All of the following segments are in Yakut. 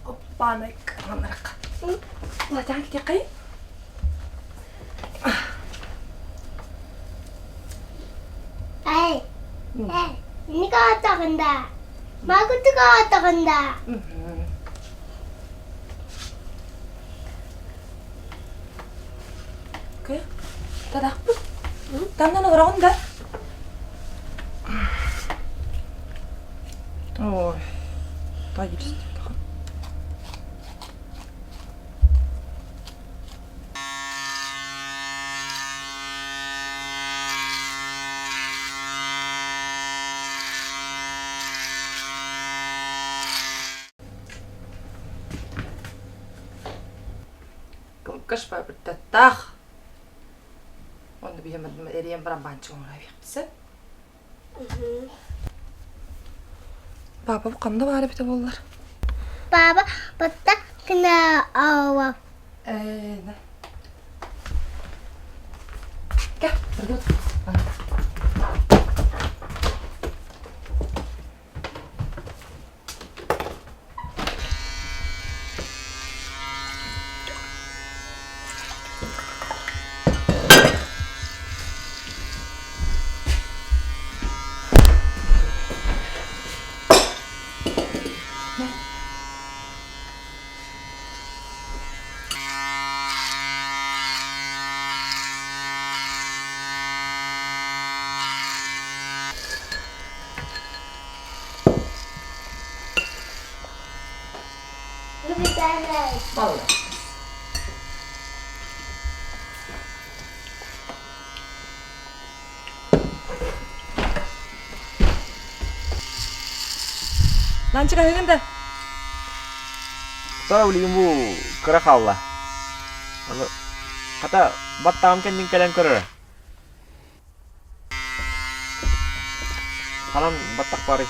Оппаанай кыһанарах. Латаан китиэххэй? Эй, эй, инник аатаҕын да? Магытык аатаҕын да? Кы, тадахпыт. Таннан олороҕун да? Ой, та Кылгас баабырдаттаах. Онно биһи эриэн баран баанчык оҥоро Папа бу ханна баар эбитэ буоллар? Папа батта кына аава. Э, да. Кэ, придут. Молодец. Ланчык аһыгын да? Та билигин бу кыра хаалла. Аны хата баттаҕым кэннин кэлэн көрөрө. Ханан баттах баарый?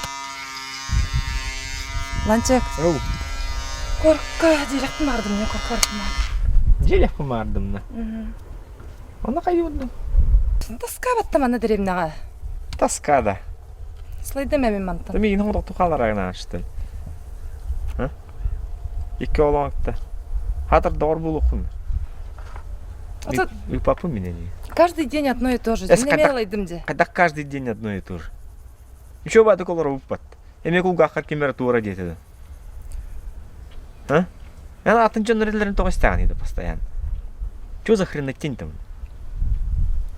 Ланчык. Оу. Корка дьиэлэхпин баардым не корка бардым. Дьиэлэхпин баардым на. Онно хайыырдым? Тоска баттам аны дэриэбинэҕэ. Тоска да. Слайдым эмин мантан. Миигин хоҥотохту хааларагын аачтын. Икки олоҥта. Хатыр доҕор буолуоххун. Ыыппаппын мин эни. Каждый день одно и то же. Хайдах каждый день одно и то же. Еще баатык олоробуппат. Эмиэ кулгааххар ким эрэ туора диэтэ да. А? Эн атын дьоннор этэлэрин тоҕо истэҕиний да постоянно? Чё за хренотень там?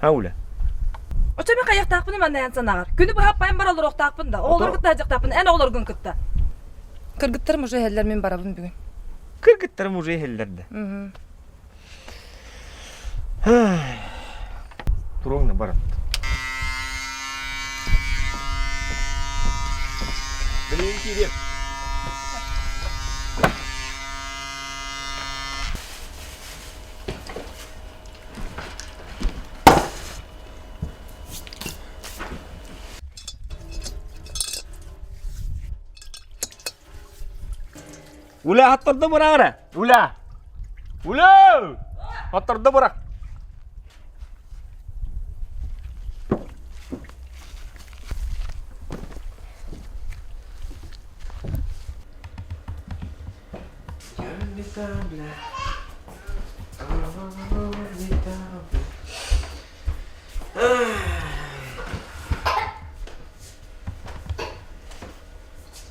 А, Уля? Оччо мен хайахтаахпын манна санаҕар. Күнү быһа аппайан бар олоруохтаахпын да. Оҕолору кытта сылдьыахтаахпын, эн оҕолоргун кытта. Кыргыттарым уже иһэллэр, мин барабын бүгүн. Кыргыттарым уже иһэллэр да. Туруоҥ да баран. Билигин киириэм. Уля хаттарда быраара. Уля! Уля! Хаттарда бырах.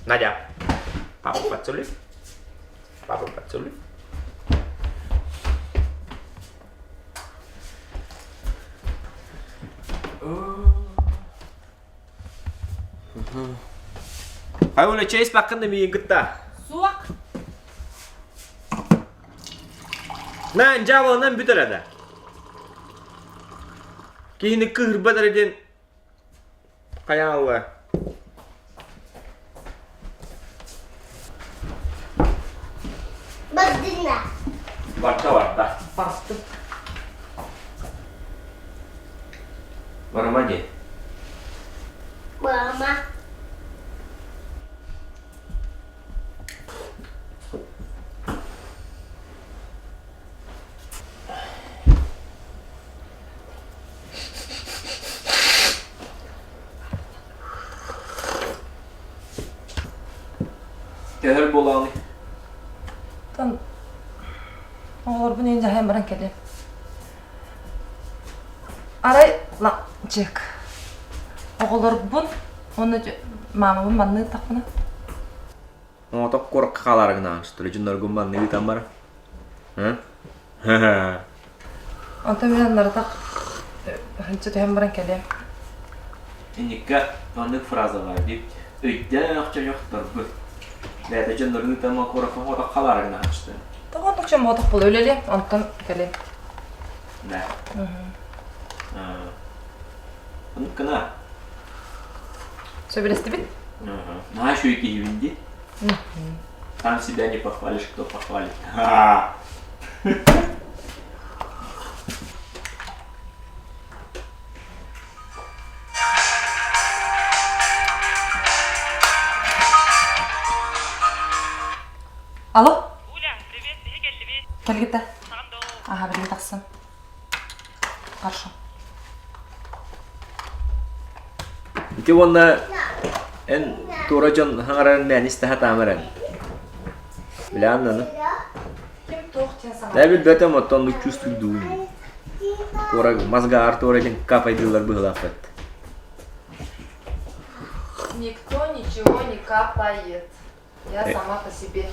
Надя, папу поцелуй. Папу поцелуй. Ай, Оля, чейс баккында миигин кытта. Суох. Наан дьаабыланан бүтэр да. Киһини кыһырбат эрэ диэн хайаалла. Бардына. Барда барда. Бардым. Барама диэ. Мама. Төһөр буолаҕыный? Тон оҕолорбун иин дьаһайан баран кэлиэм. Арай чек. Оҕолорбун уонна маамабын манна ыыттахпына. Оҥотох куоракка хаалаары гынаҕын что ли дьонноргун манна ыытан баран. Онтон мин аннаратах һынча түһэн баран кэлиэм. Инникка маннык фраза баар дии. Өйдөөх чойохторбут. Бэйэтэ дьоннорун ыытан куоракка оҥотох хаалаары гынаҕын что ли? Тоҕо оннук чоммотох буолуо үлэлиэм, онтон кэлиэм. Да. Оннук гына. Сөбүлэстибит? Наһаа үчүгэй киһибин дии. Сам себя не похвалишь, кто похвалит. Алло? Уля, привет, биһи кэллибит. Кэлгитэ. Аха, билигин тахсан. Хорошо. Ити уонна эн туора дьон хаҥарарын мээн истэ сатаамар эн. Билэҕин аны. Даа билбэтим оттон оннук чувствуйдуун. Туора мозгаар туора диэн капайдыыллар быһыылаахпыт. Никто ничего не капает. Я сама по себе.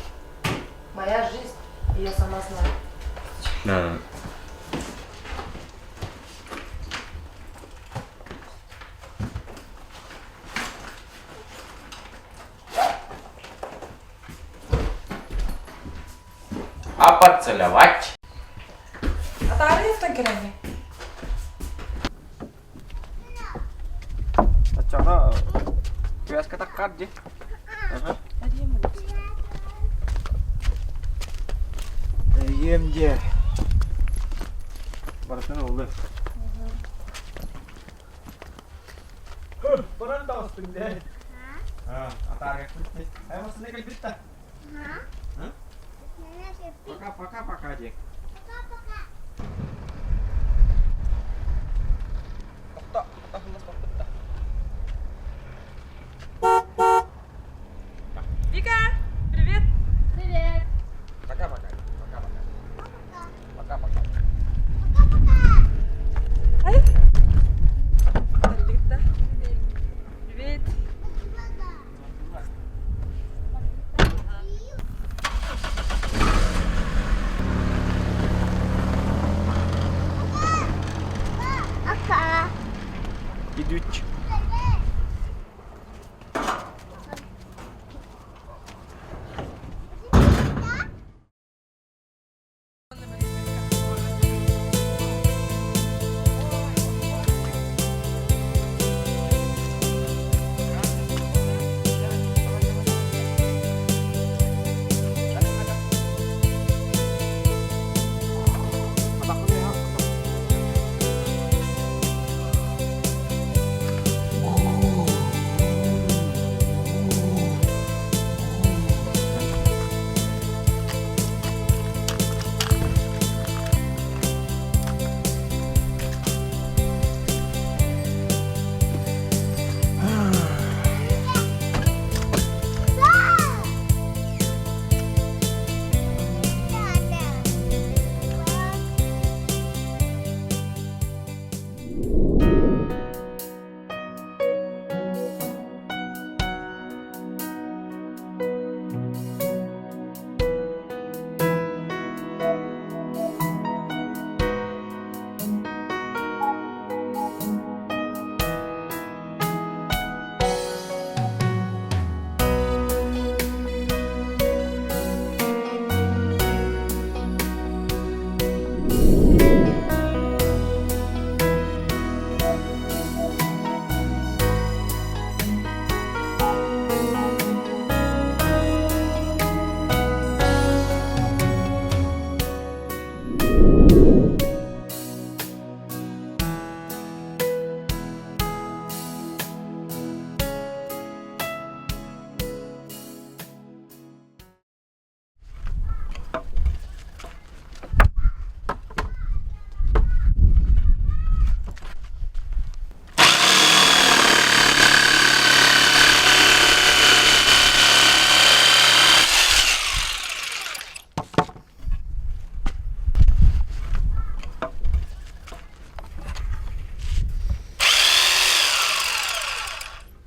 Моя жизнь, и я сама знаю. Да. А поцеловать? Атаарыйыттан кэлэҥҥин. Оччоҕо күөскэ таххар дии. Эйиэм диэ. Барытын ыллы. Баран таҕыстыҥ дии. Атаарыахпыт дии. Аймасына кэлбит да. Пока, пока, пока диэ. Вика, привет! Привет! Пока-пока. Пока-пока. Пока-пока. Ай! Привет! Пока. Идут.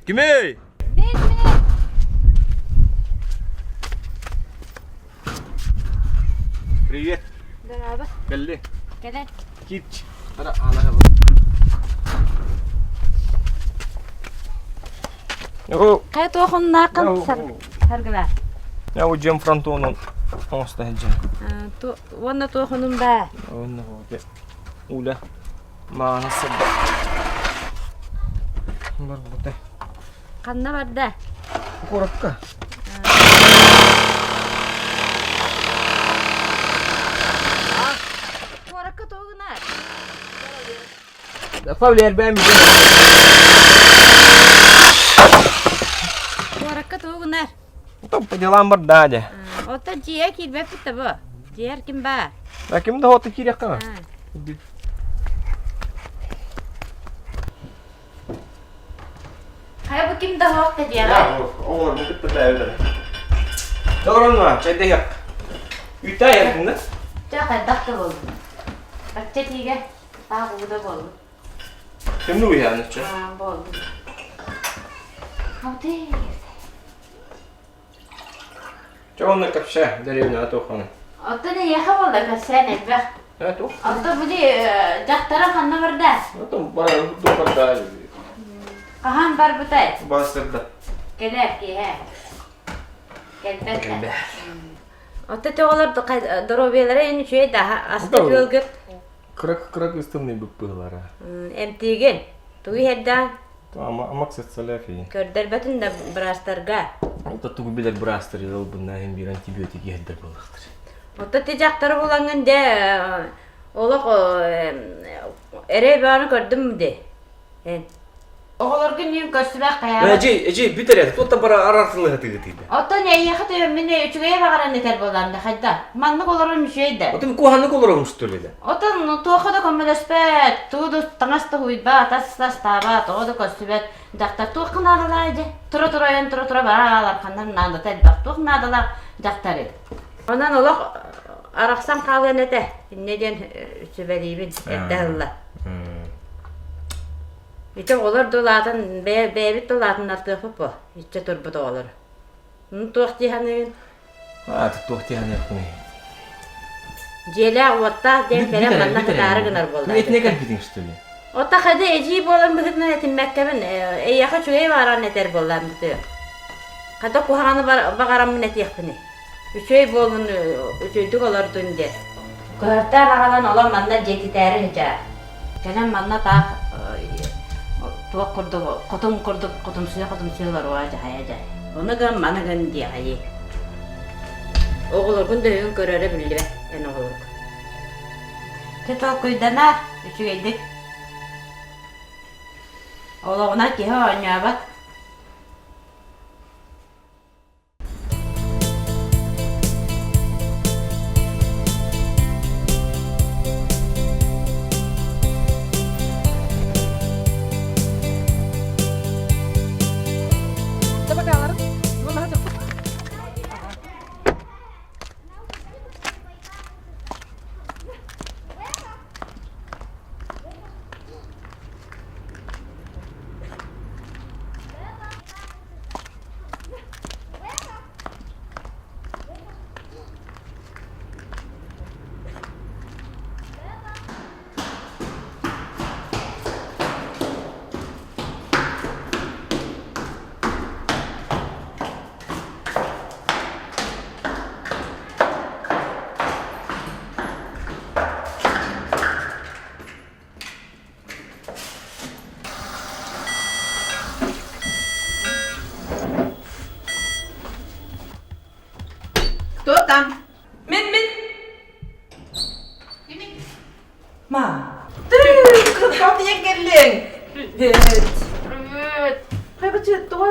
Кимий? Мин, мин. Привет. Здорово. Кэлли. Кэлэн. Кирч. Ара ана Хайа туохуннааххын саргыла. Я у дьиэм фронтонун оҥосто сылдьан. Уонна туохунун баа? Уонна Уля мааны сырда. Барбыта. Ханна барда? Куоракка. Куоракка тугунар? Павле эрбээн Куоракка тугунар? Топ по делам барда дьэ. Оттон дьиэ киирбэппит да бу. Дьиэр ким баар? А ким да хоты киириэххэ? Хайа бу ким да суох да дьиэҕэ? Оҕолорбун кытта тээбит Толоронно, чайдэһиэх. Үүтэ айардыңна? Чэ хайдах да буоллун. Бачча тиигэ таах уу да буоллун. Кимни уйааны чэ? Буоллун. Алты. Чэ онно кэпсээ, дэриэбинэҕэ туохханый? Оттон эйиэхэ буолла кэпсээн элбэх. Э, туох? Оттон били дьахтара ханна барда? Оттон баран барда. Хаһан барбытай? Бастырда. Кэлэр киэһэ. Кэлбэт. Кэлбэт. Оттон оҕолор доруобуйалара эн үчүгэй да аска күөлгүт Кыра-кыра кыстымный быппыһылара. Эмтиигин. Тугу иһэрдээн? Амаксацалафи. Көрдөрбөтүн да быраастарга. Ота тугу билэр быраастар ылбынна иһин биир антибиотик иһэрдэр буоллахтар. Ота ти дьахтары булаҥҥын дэ олох эрэй бааны көрдүм де. Эн. Оҕолоргун мин көрсүбэх хайаабат. Эдьиий, эдьиий, бүт эрэ, туохтан бара арартылыһа тыгытыйда. Оттон эйиэхэ төбөммүн үчүгэйи баҕаран этэр буоллаам да хайда. Маннык олорон үчүгэй да. Отон куһаннык олоробун что ли да? Отон туохха да көмөлөспөт, тугу да таҥас да уйбат, ас да астаабат, оҕо да көрсүбэт. Дьахтар туохха наадалаах дьэ? Тура-тура ойон тура-тура бараалар, ханна наадата элбэх. Туох наадалаах дьахтары? Онон олох арахсан хаалыан этэ. Инньэ диэн сүбэлиибин эрдэ ылла. Ити оҕолор да улаатан, бэйэбит да улаатыннартыахпыт буо, иччэ турбут оҕолор. Ну туох дии саныыгын? Аата туох дии саныахпыный? Дьиэлээх уоттаах диэн кэлэн манна кытаары гынар буолла. Этинэ кэлбитиҥ что ли? Ота хады эдьиий буолан быһыытынан этиммэккэбин, эйиэхэ үчүгэй баҕаран этэр буоллаам бүтүө. Хата куһаҕаны баҕараммын этиэхпиний. Үчүгэй буолун, үчүгэйдик олордун диэн. Көһөртөөн аҕалан олор манна дьиэтитээри сылдьаар. Кэлэн манна таах туох курдук хотун курдук хотумсуйа-хотумсуйа олоруо дьаһайа дьэ. Ону гын, маны гын диэхэйий. Оҕолоргун да өйүн көрөрө биллибэт эн оҕолоргун. Дьэ толкуйданаар үчүгэйдик. Олоҕунан киһи оонньообот. Кто там? Мин мин. Мам. Ты Кытта кэллиҥ? Привет. Привет. Хайбачы тугу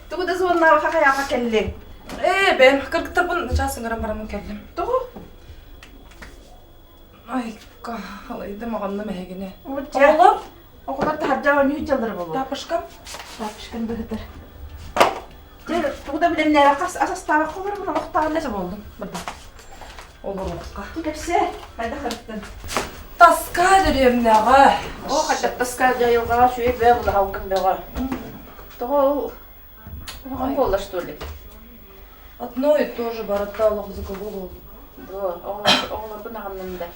тугу да звоннаабаха хайаха кэллиҥ? Ээ, бэм, кыргыттарбын начаас ыҥыран бараммын кэллим. Тугу? Айка, алайдым оҕоннум эһигини. Оҕолор? Оҕолор таһырдьа оонньуу дьаллар буолуо. Тапушкам? Тапушкам быһытыр. Дьэ, тугу да билэмнээбэххэ ас астаабакка олоробун олохтоон да буоллум. Бырда. Олоруохха. Кэпсээ, хайдах ырыттын? Таска дөрүөмнэҕэ. О, хайдах таска дьайылҕаҕа сүүй бөө булаһалгын бөҕө. Тоҕо ол куһаҕан буолла что ли? Одно и то же барыта олох заголовок. Дуо, оҕолорбун аҕынным да.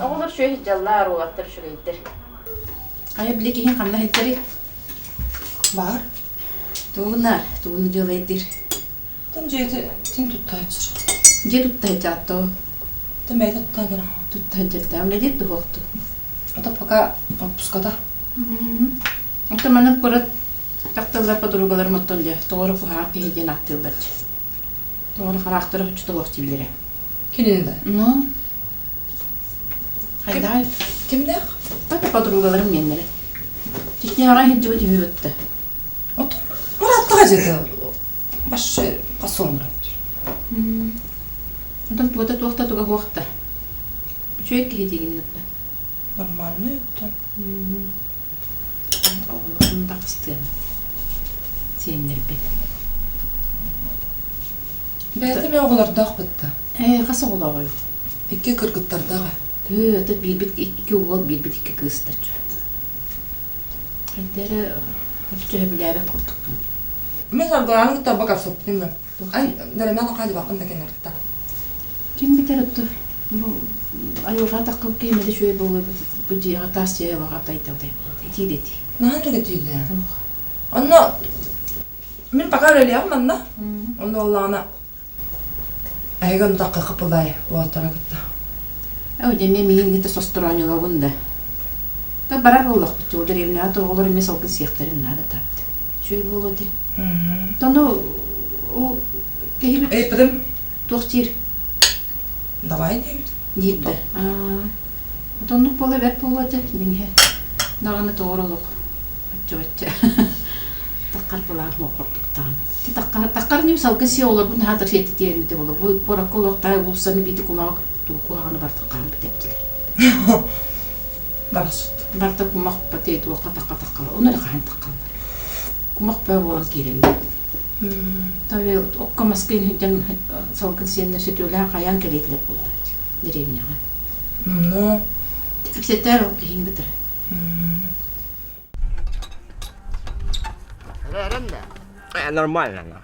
Оҕолор үчүгэй сылдьаллар, уолаттар үчүгэйдэр. Хайа били киһиҥ ханна сылдьарый? Баар. Тугунаар, тугуну дьыалайдыыр? Тон дьиэти тин туттааччыр. Дьиэ тутта сылдьааттоо. Тон бэйэтэ туттаатара. Тутта сылдьарда. Үлэлиир дуһуохту. Ото пока отпуската. Оттон маннык куорат дьахталлар подругаларым оттон дьэ тоҕо эрэ куһаҕан киһи диэн ааттыыллар дьэ. Тоҕо эрэ хараахтара соччо туох дииллэрэ. Кинини да? Ну, хайдаҕай? Кимнээх? Это подругаларым диэннэрэ. Чечняҕа сылдьыбыт үһү ытта. От Мураттаҕа дьиэтэ Башшы посол Мурат. Онтон туота туох да туга суох да. Үчүгэй киһи диигин ытта. Нормальный оттон. Оҕолорун тахыстыан сиэннэрбит. Бэйэтэ эмиэ оҕолордоох бытта. Ээ, хас оҕолооҕуй? Икки кыргыттардаах. Тыы, ата биирбит икки уол, биирбит икки кыыстаччы. Хайда эрэ оччо сөбүлээбэт курдукпун. Мен саргылааны кытта бакарсыптым мен. Ай, дәрэмэн хаадьыбаккын да кэннэртэ. Ким битэр отто бу айылҕа таккыл киһимэдэ үчүгэй буолуо бу дьиэҕэ таас дьиэ айылҕа тайда итии да итии. Наһаа түгэтиилэ. Онно мин пока үлэлиэҕим манна. Онно оллаҕына эһиги ону такка хапылай уолаттара кытта. Оо, дьэ эмиэ миигин кытта состороонньолобун да. Да барар буоллахпыт, ол дэриэбинэҕэ оҕолор эмиэ салгын сиэхтэрин наада тааппыт. Үчүгэй буолуо этэ. Тону ол киһибит Ыйыппытым. туох диир? Давай диэбит. Диир да. Отоннук буола бэрт буолуо этэ, дьиҥэ. Даҕаны тоҕор олох. Оччо-бачча. Таккар былаан суох курдуктаҕын. Таккар таккар ньим салгын сиэ олорбун наһаа сиэттитиэммитэ буолуо. Бу куоракка олохтоох уулуссаны биити кумаҕы тугу куһаҕаны барыта хаан бүтэптилэр. Барсыт. Барыта кумах патей туохха такка таккала. Ону эрэ хаһан таккаллар. Кумах бөҕө буолан киирэллэр. Таби окко маска иһирдьэн салгын сиэннэр сөтүөлээн хайаан кэлиэтилэр буоллааччы дэриэбинэҕэ. Ну. Кэпсэтээр ол киһиҥ бытыр. Нормально.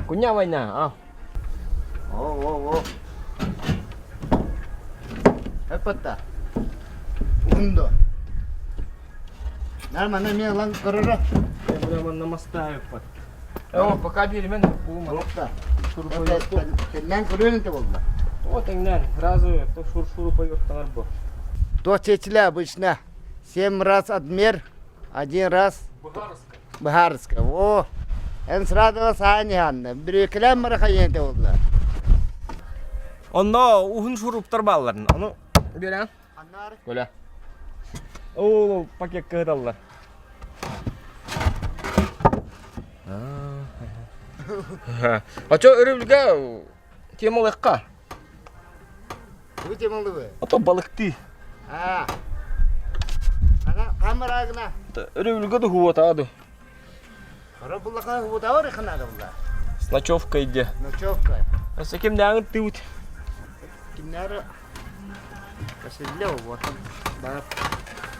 Куня война, а? О, о, о. Эппэтта. Уһунду. Нормально мен лан көрөрө. Манна мастаайыппат. О, пока биримен Опта. Тэннэн көрүөн это болла. О, тэҥнэн. Сразу шур-шуру поёттанар бу. То чечиле обычно. Семь раз отмер, один раз Быһаарыска. О, эн сразу саан иһанна. Бүрүөкэлээн бара хайыан болла. Онно уһун шуруптар бааллар. Ону берен. Коля. Ол пакетка ыталлар. Ача өрүлгэ темалыхха. Бу темалыбы. Ото балыктыы. А. Ана камерагына. Өрүлгэ да хуотаады. Хара буллаха хуотаары ханада булла. С ночевкой де. Ночевка. Аса кимнээҥир тыыбыт? Кимнээри Косилле вот бар.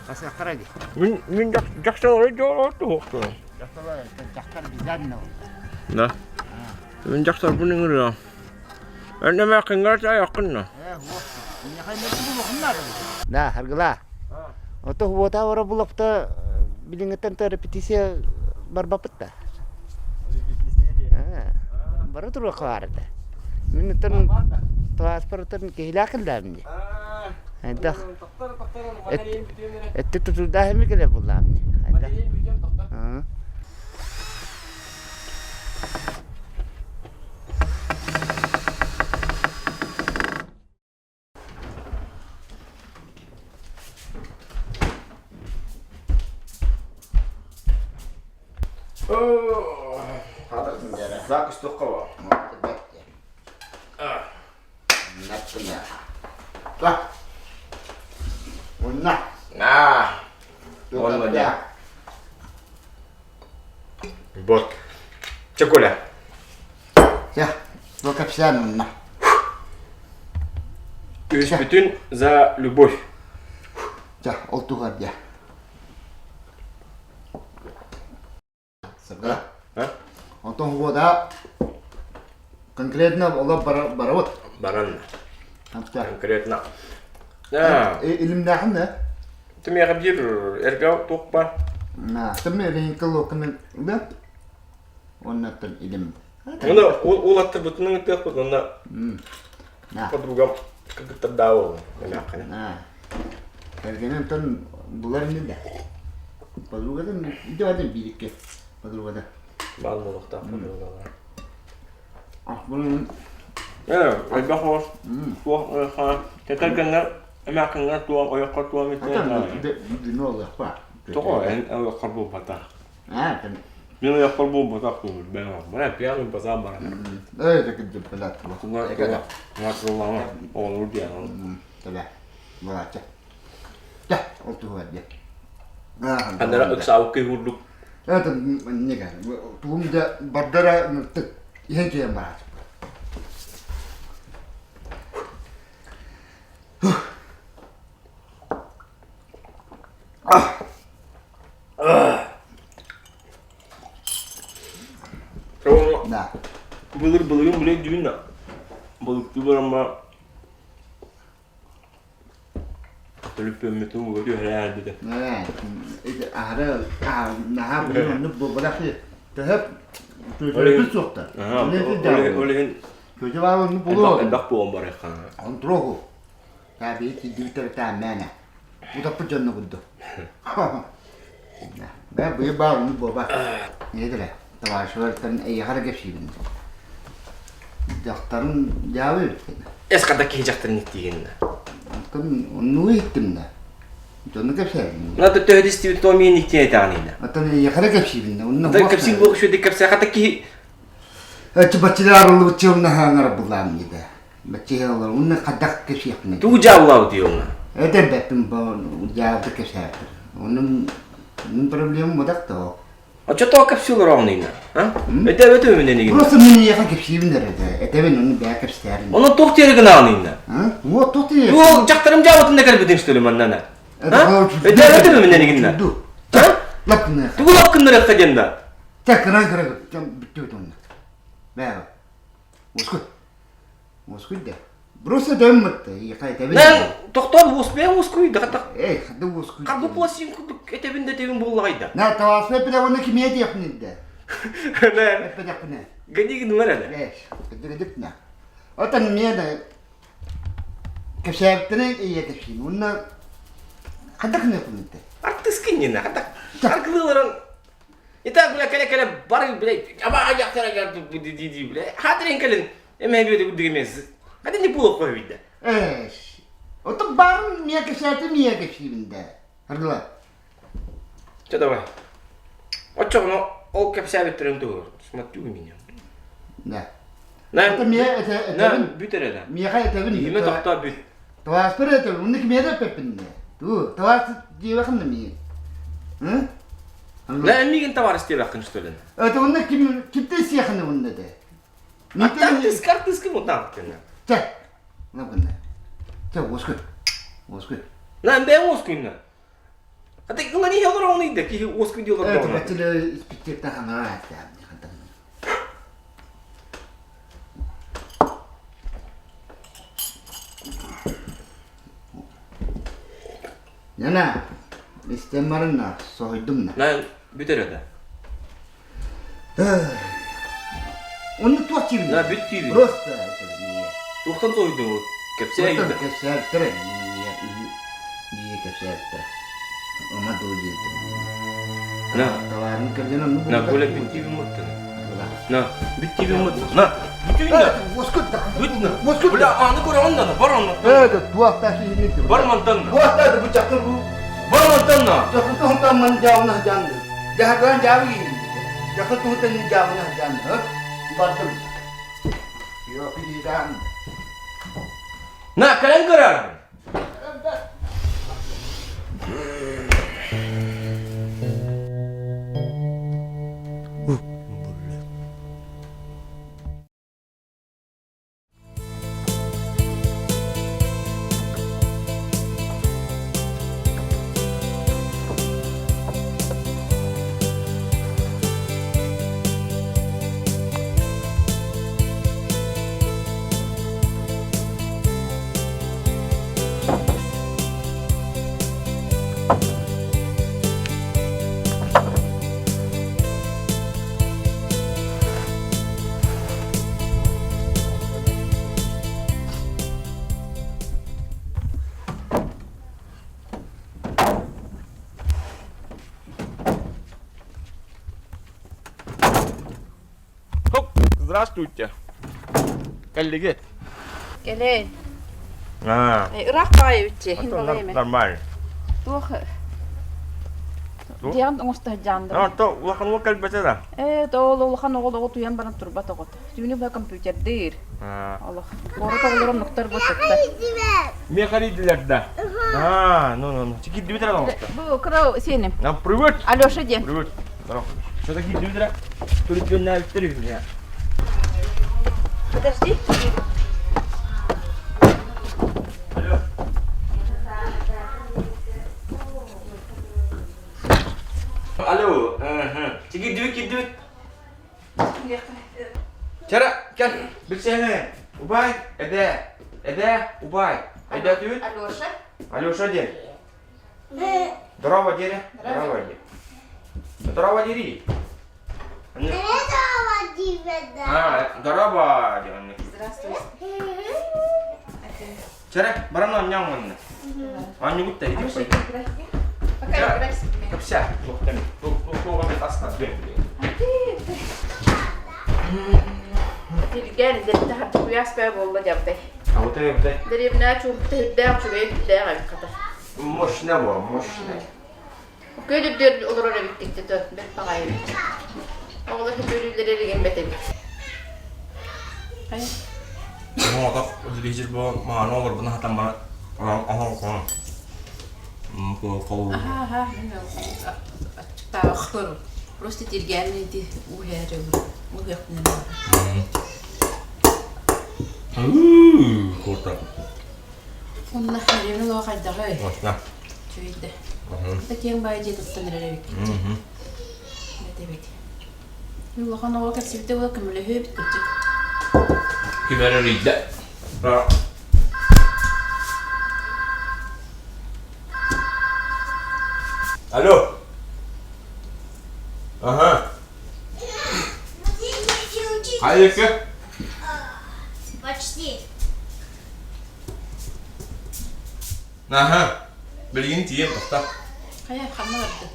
Касахтара ди. Мин мин жакшалары жоорту Жакшалар жактар бизанна. Да. Мин жакшалар ыҥырыа. Эннеме кыҥҥар чайаххынна. Да, харгыла. Ото хуота ора булапта билиңеттен то репетиция барбапыт да. Бара туруа хаарда. Мин оттон паспортын киһилээх кэллээм Айдах. Этти тутурдаах эми келе буллаам. Айдах. Закус туохха На. Он вода. Вот. Чэ, Коля. Үс за любовь. Сырга. Онтон вода конкретно олор барабыт. Баран. Конкретно. Да. Илимнээхин да? Тимиэхэ биир эргэ туох бар? На, тымы ринкл окунун да? Оннаттан илим. Онно уолаттарбытынан ыытыахпыт, онно подругам кыргыттардаах буолла эмээххинэ. Кэргэним онтон булар ини да. Подругатын идеатын биирикке подругата. Баал буолуохтаах подругалар. Ахбын Элбэх оҕус туох кэтэргэннэр эмээххиҥҥэ туох ойоххор туох итиэн Дino олохпа. Тоҕо эн ойоххор буолбатах. Мин ойохпор буолбатах буолбут бара пьяный базар баран. Эй, кырдьык билат. Оҥоруллаҕа оҕолор диэн. Төлө. Балачча. Дэ, ол туһугар диэн. Анара ыксаабыт киһи курдук. Это не тугум да бардара ныктык иһэн киһэн бараат. Да. Былыр былырын билэ дүүн да. Балыктыы барамма төлөпүөммүтүн ууга түһэрэ ээрбитэ. Ити аһара наһаа былыр оннук буолбатах төһөп төһөпүт суохтар. Ол иһин Көтө баар оннук буолуо. Элбэх буолан барыахха. Онтрогу. Таа бии тиддибиттэр тааммээнэ. Утаппыт дьонно курдук. Бээ быйыл баар оннук буолбат. Нетеле, товарищтан эйиэхэ эрэ кэпсиибин. Дьахтарын дьаабы эбит. Эс хата киһи дьахтарын иттиигин. Оттон оннугу иһиттим да. Дьону кэпсээбин. Надо төһө истибит то миэн иттиэн этэҕин инна. Оттон эйиэхэ эрэ кэпсиибин да. Онно кэпсиир буолуох үчүгэйдик кэпсээ хата киһи Эчи баччылар арыллыбыт чыымнаһааңар булаам диде. Баччыһалар уонна хайдах кэпсиэхпиний? Тугу дьаабылаабыт диэҕиҥ? Этэрбэппин бу дьаабыта кэпсээппин. Онон мин проблемам модак да ол. Оччотоо кэпсии олороҕун иҥэ? Өтөөбөт үмүн энигин. Просто мин эйиэхэ кэпсиибин эрэ этэ. Этэбин ону бэйэ кэпсээрин. Онон туох диэри гынаҕын иҥнэ? Вот туох диэри. Туох дьахтарым дьаабытын да кэлбитиҥ что ли маннана? Өтөөбөт үмүн энигиннэ? Лапкынныах. Тугу лапкыннарыахха диэн да? Чэ, кыра кыра бүттүбүт онно. Бээ. Мускуй. Мускуй да. Просто дөммөттө. Этэбин. Нэн тохтоо успеем ускуй да хата. Эй, хады ускуй. Харды пластин курдук этэбин да этэбин буллагайда. На тавасна педагогна кимие диэхпин да. Нэн. Эппедахпына. Гадигин нумар Эй, кыдыгыдык на. Отон мне да кэпсээбиттэрэ ийэ кэпсиин. Уонна хадах нөкүнүтэ. Артыскын нина хата. Аргылыларын Итак, бля, кэлэ-кэлэ бары, бля, аба аяктара дии бля. Хатрин кэлин, эмэ бүөтэ курдук эмес. Хата не булок қойбүйді. Эш. Оту барын мия кэпсээтэ мия кэпсиибин да. Аргыла. Че давай. Оччоҕуна ол кэпсээбиттерин туһур. Смотрю меня. Да. На, Это мия это на, бүт эрэ да. Миэхэ этэбин. Иһимэ тохтоо бүт. Товарищтар этэбин. Унны кимиэ да эппэппин да. Ту, товарищ диэбэхин да мии. Ы? На, мигин товарищ диэбэххин что ли? Это онно ким кимтэн сиэхини онно де. Артыска, артыска мутаахтына. Чэ, на гынна. Чэ, уоскуй. Уоскуй. На, бэйэҥ уоскуйна. А ты ылан иһэ олороҕун да киһи уоскуй дии олордоҕуна. Это баччылы испиттиэктэн хаҥара ааттаам. Яна, истэн барынна, соһуйдум на. На, бүтэр да. Онно туох диибин? На, бүт диибин. Просто Туохтан соһуйдуҥ? Кэпсээ Туохтан кэпсээбиттэрэ мие кэпсээбиттэрэ. Ома дуу диэтим. На. Товарын кэргэн онну На, Коля бүт диибин муттан. На, бүт диибин муттан. На, бүтүүн да. Воскут да. Бүт на. Воскут. Бля, аны көрөҕүн да, бар онно. Э, туохта киһини. Бар мантан. Туохта бу чакыр бу. Бар мантан на. Чакыр туһунтан ман жаабына жанды. Жаһаган жаабы киһини. Чакыр туһунтан жаабына жанды. Бардым. Yok, идан. На, кэлэн көрөөрүн. Здравствуйте. Кэллигит? Кэлээ. Аа. Ыраах баҕайы үччэ. Нормально. Туох Диэн оҥосто сылдьааннар. То улахан уол кэлбэтэ да? Ээ, то ол улахан оҕол оҕо туйан баран турбат оҕото. Түүнү быһа компьютердыыр. Олох. Куорат оҕолоро оннуктар буолсуттар. Миэхэ эрийдилэр да? Аа, ну ну ну. Киирдибит эрэ оҥосто. Бу кыра сиэним. Нам привет. Алеша диэн. Привет. Здорово. Что-то киирдибит эрэ? Түрүтүөннээбиттэр үһү. Подожди. Алло. Алло. Киирдибит, киирдибит. Чара, кел, билсэҥэ. Убай, эбээ, эбээ, убай. Эбээ түбүт? Алеша. Алеша диэн. Здорово, диэри. Здорово, диэ. Здорово, дири. Здорово, диэбэдэ. А, здорово, диэн. Здравствуй. Чара, баран оонньооҥ манна. Оонньугут да Алеша, играй. Пока играй с ними. Кэпсээ. Туохтан. Туох эмит астан Тилгэн дэтте хартыкуйаас бээ буолла дьабдай. А вот это Дэриэбинэ чуумпута үрдээх үчүгэй үрдээх эбит хата. Мощно буо, мощно. Күөл үрдүгэр олорор эбиккит дьэ бэрт баҕайы эбит. Оҕолор көтүрүүлэрэ эригиммэт эбит. Хайа? Оҕотох телевизор бу мааны олорбун хатан баран оһон кол Аха, аха, мен аччыктаабаккын. Просто тиргээн ити ууһээри ууһуохпунан Курта. Онно Марина лоо хайдаҕый? Мощно. Үчүгэй да. Да киэҥ баайы дьиэ туттан эрэр эбиккит. Бэт эбит. Улахан оҕо кэпсэбитэ буола көмөлөһүө эбит кырдьык. Ким эрэ эрийдэ. Алло. Ага. Айыкы. Почти. Аха. Билигин тиийэн тохта. Хайа, ханна барды?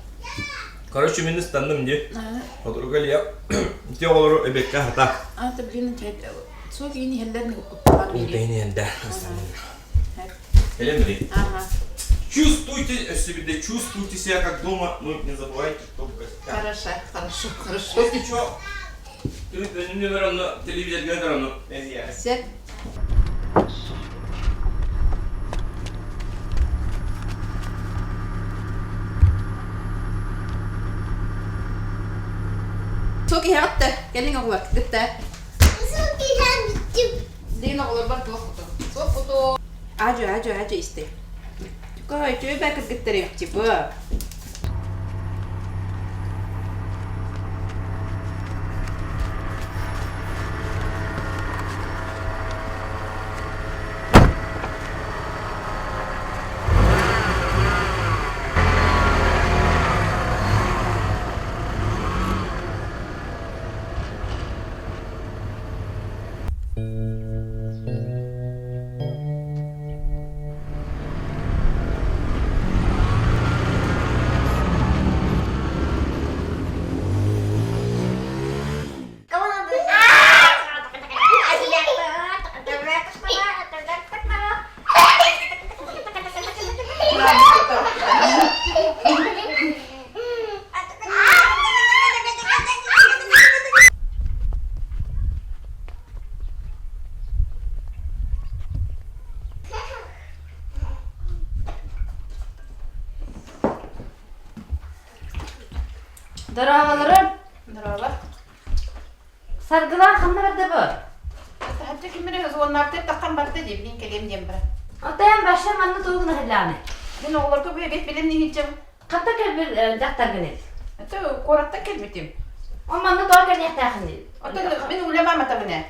Короче, мин ыстанным дии. Отуруга Илья ити оҕолору эбиэккэ аһата. А, ты блин, суох иин иһэллэр куттаҕар биэрии. Уутайын иһэлдэ. Элен били. Ага. Чувствуйте себе, чувствуйте себя как дома, но не забывайте, что в гостях. Хорошо, хорошо, хорошо. Если что, номер онно телевизорга онно. Сет. Суох иһэҕит кэлиҥ оҕолор кытта. Суох иһэн бүттүм. Диин оҕолорбор туох куту? Суох куту. Ажы, ажы, ажы исти. Кой, үчүгэй баа кыргыттар эбит бу. Дорооболорун. Здорово. Саргылаах ханна барда бу? Таһырдьа киммин уоннаахтар таххан барда дии, билин кэлиэм диэн баран. Отойон баша манна тугу гына сылдьаҕыный? Мин оҕолорго бу эбиэт билим иһинчим. Хантан кэлбит дьахтаргыный? Это куораттан кэлбитим. Ол манна тоҕо кэлиэхтээхиний? Оттон мин үлэ мааматабын ээ.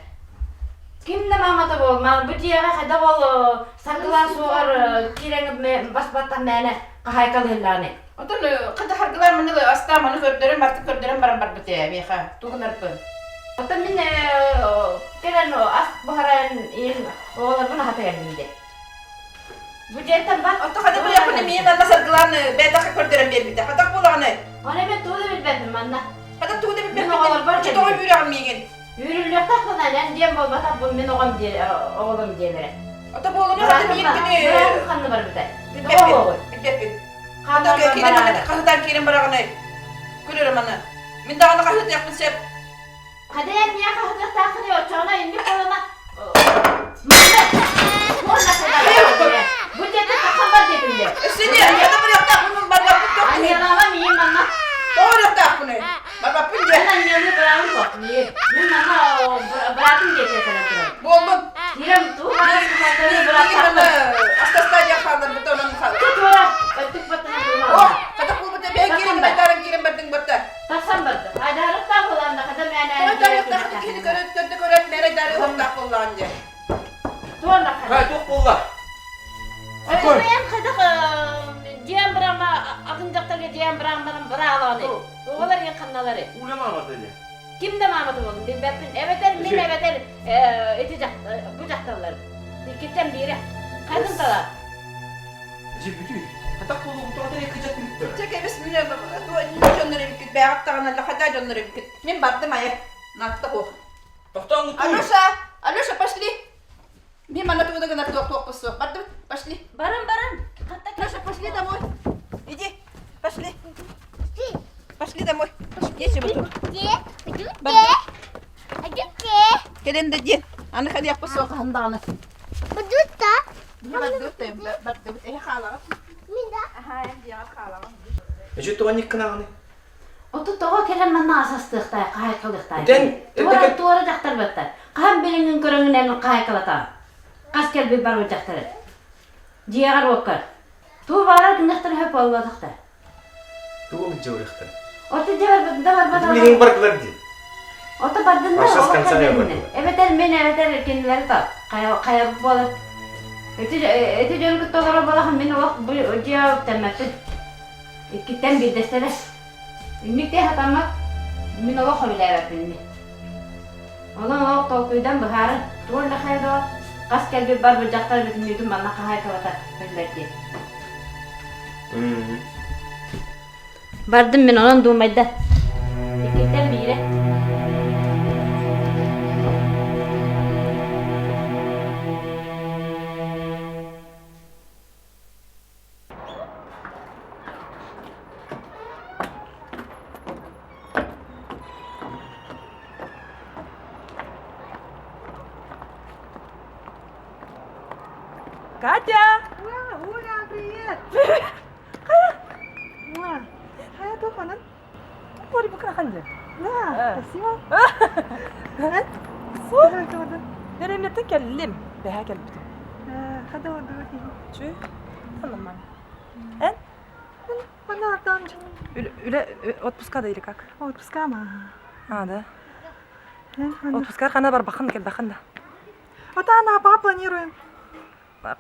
Ким да маамата буолмаан, бу дьиэҕэ хайдах ол саргылаах суоҕар киирэҥ бас баттах мээнэ хаһаайкалыыллаҕыный? Оттон хата харгылаан маны астаан маны көрдөрөн бартын көрдөрөн баран барбыт ээ миэхэ тугунарбын. Оттон мин кэлэн ас буһаран иин оҕолорбун аһата кэллим дии. Бу дьиэттэн бар. Оттон хата билэхпин миин манна саргылаан бэйтэхэ көрдөрөн биэрбитэ. Хатах буолаҕыный? Оны мен тугу да билбэтим манна. Хата тугу да Мин оҕолорбор билбэппин. Тоҕо үүрэҕин миигин? Үүрүллүөхтээх буолан эн диэн буолбатах бу мин оҕом диэ оҕолом диэлэрэ. Ото буолуну хата миин кини Быраатым ханна барбытай? Билбэппин. Билбэппин. Хата киирэн хаһытаан киирэн бараҕыный. Күлөрө маны. Мин даҕаны хаһытыахпын сөп. Хата эн миэхэ хаһытыахтааххыный оччоҕуна инник буолана Бу дьиэттэн тахсан бар диэтим дии. Өссө хата барыахтаахпын барбаппын туох киһи. Аньыалаама миин манна. Тоҕо барыахтаахпыный? Барбаппын дьэ. Мин аньыалыы быраабым суох. Мин манна быраатым диэтэ кэлэн турар. Буоллун. Киирэн тугу баран бырааттаахпын. Астаста диэх хаалларбыта онон хаалар. Туора өттүк баттана О, хата кулбута бэйэ киирэн байтаран киирэн бардыҥ батта. Тахсан барда. Айдарыктаах буолан хата мээнэ. Айдарыктаах киһини көрөт көрдө көрөт мээр айдарыктаах буоллаҕын дьэ. Туора Хай туох буолла? Эн хайдах дьиэм бырама атын дьахтарга дьиэм быраамманан быраалааны. Оҕолор иһин ханналары. Уля маамата или? Ким да маамата буолун билбэппин. Эбэтэр мин эбэтэр ити бу дьахталлар. Иккиттэн биирэ. Хайдын тала? Дьи бүтүй. Хатах буолугу тоҕо кыжат бүттэ. Чэ кэбис мин дьоннор эбиккит бэҕэт таҕаналла хата дьоннор эбиккит. Мин бардым айа. Натта хуох. Тохтоон Алеша, Алеша, пошли. Мин манна тугу да гынар туох туохпут суох. Бардым, пошли. Баран баран. Алеша, пошли домой. Иди, пошли. Пошли домой. Нечего тут. Бардым. Кэлэн да диэн. Аны хадиахпыт суох хаһан даҕаны. Бадutta. Бардыбыт бардыбыт. Эһи хаалаҕын. Аха, эн дьиэҕэр хаалаҕын. Эчи тоҕо кынаҕыный? Оту тоҕо кэлэн манна асастыахтай, хаһайкалыахтай? Туора туора дьахтар батта. Хаһан билиҥҥин көрөҥүн эн хаһайкалатаҕын? Хас кэлбит барбыт дьахтары? Дьиэҕэр уоккар. Тугу баҕарар гыннахтар өһө буолбатахтар. Тугу дьылыахтар? Ото дьэ барбат да барбат. Билигин бардылар дии. Ото бардын да Сейчас конца не бардылар. Эбэтэр мен эбэтэр кинилэри тал. Хайа хайа буолар. Эти эти дьон кытта олорор буолахан мин олох бу дьиэ үктэммэппин. Иккиттэн биирдэстэрэ. Инник дээ сатаммат. Мин олох сөбүлээбэппин. Онон олох толкуйдан быһааран, тугу эрэ хайа доо, хас кэлбит барбыт дьахтар бүтүннүүтүн манна хаһаайкалата биллэр дии. Бардым мин онон дуумайда. Иккиттэн биирэ. Катя! Ура, привет! Хайа туоханан? Бори букраханды. Да, спасибо. Беремнеттен келлим. Бэһэ кэлбитим. Хада ордуга Чү. Нормально. Эн? Манна артан Үлэ отпуска да или как? Отпуска ма. А, да. Отпуска хана барбахан келбахан да. Вот она, папа планируем.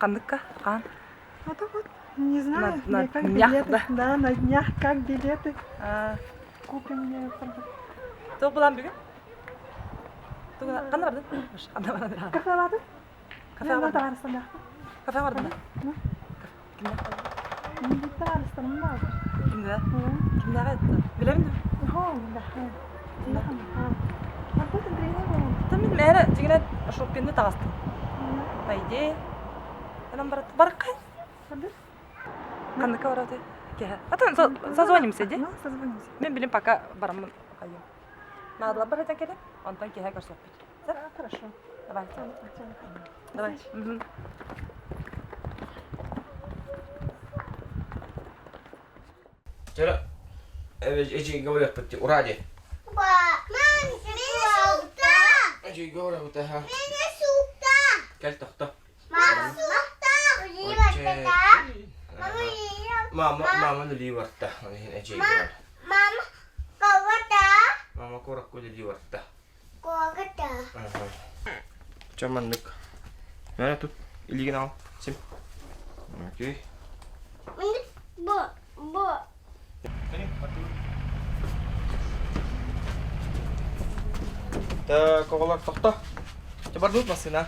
Ханныкка? Хаан? Вот вот, не знаю, На, на как днях, билеты. да? Да, на днях как билеты. А, Купим мне. Туох булан бүгүн? Ханна бардын? Ханна бардын? Кафе бардым. Кафе бардым. Кафе бардым да? Кимдэ? Кимдээҕэ билэбин да? Мин мээрэ дьиҥинэн шоппинны таҕыстым. По идее, Анан барат барыккай. Ханныкка бараты? Кэһэ. Атын созвонимся, ди. Созвонимся. Мен билим пока бараммын хайым. Наадалар бар кэлэн, онтон киэһэ көрсөппүт. Хорошо. Давай. Давай. Вчера эти говорят, ура, ди. Эти говорят, ага. Кэл тохто. Мама, мама үлэлии барта. Ол иһин эдьиий бар. Мама, кого-то? Мама куоракка үлэлии барта. Кого-то. Чэ маннык. Мэ тут илиигин ал. Сим. Окей. Бо, бо. Так, оҕолор тохто. Чэ бардыбыт массыына.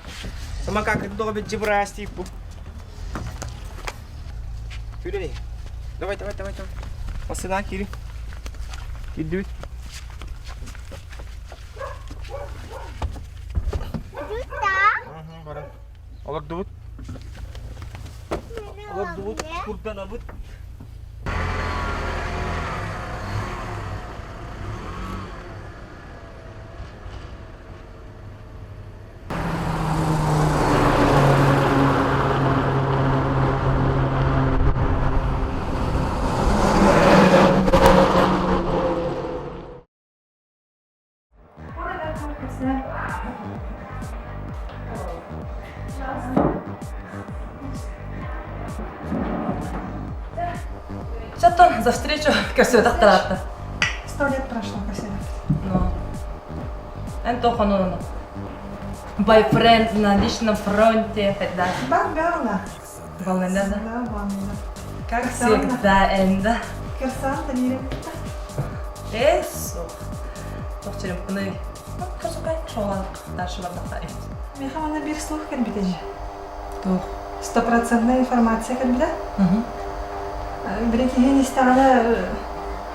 Сама как доҕо бит жибрасти бу. Күүрэн Давай, давай, давай, давай. Массыына киири. Киирдибит. Олордубут. Олордубут, курданабыт. Чаттан за встречу көрсүөтэх тараатта. 100 лет прошло после. Ну. Эн тохонуну. Бойфренд на личном фронте. Да. Бангала. Волнена, да? Да, волнена. Как всегда, Энда. Кирсан, Танирин. Э, сух. Тохчерим пыны. Кырсукай, шоғалақ, дальше бардақа. Миха манна биир слух кэлбитэ дии. Туох. Стопроцентная информация кэлбитэ. Били киһи истэҕинэ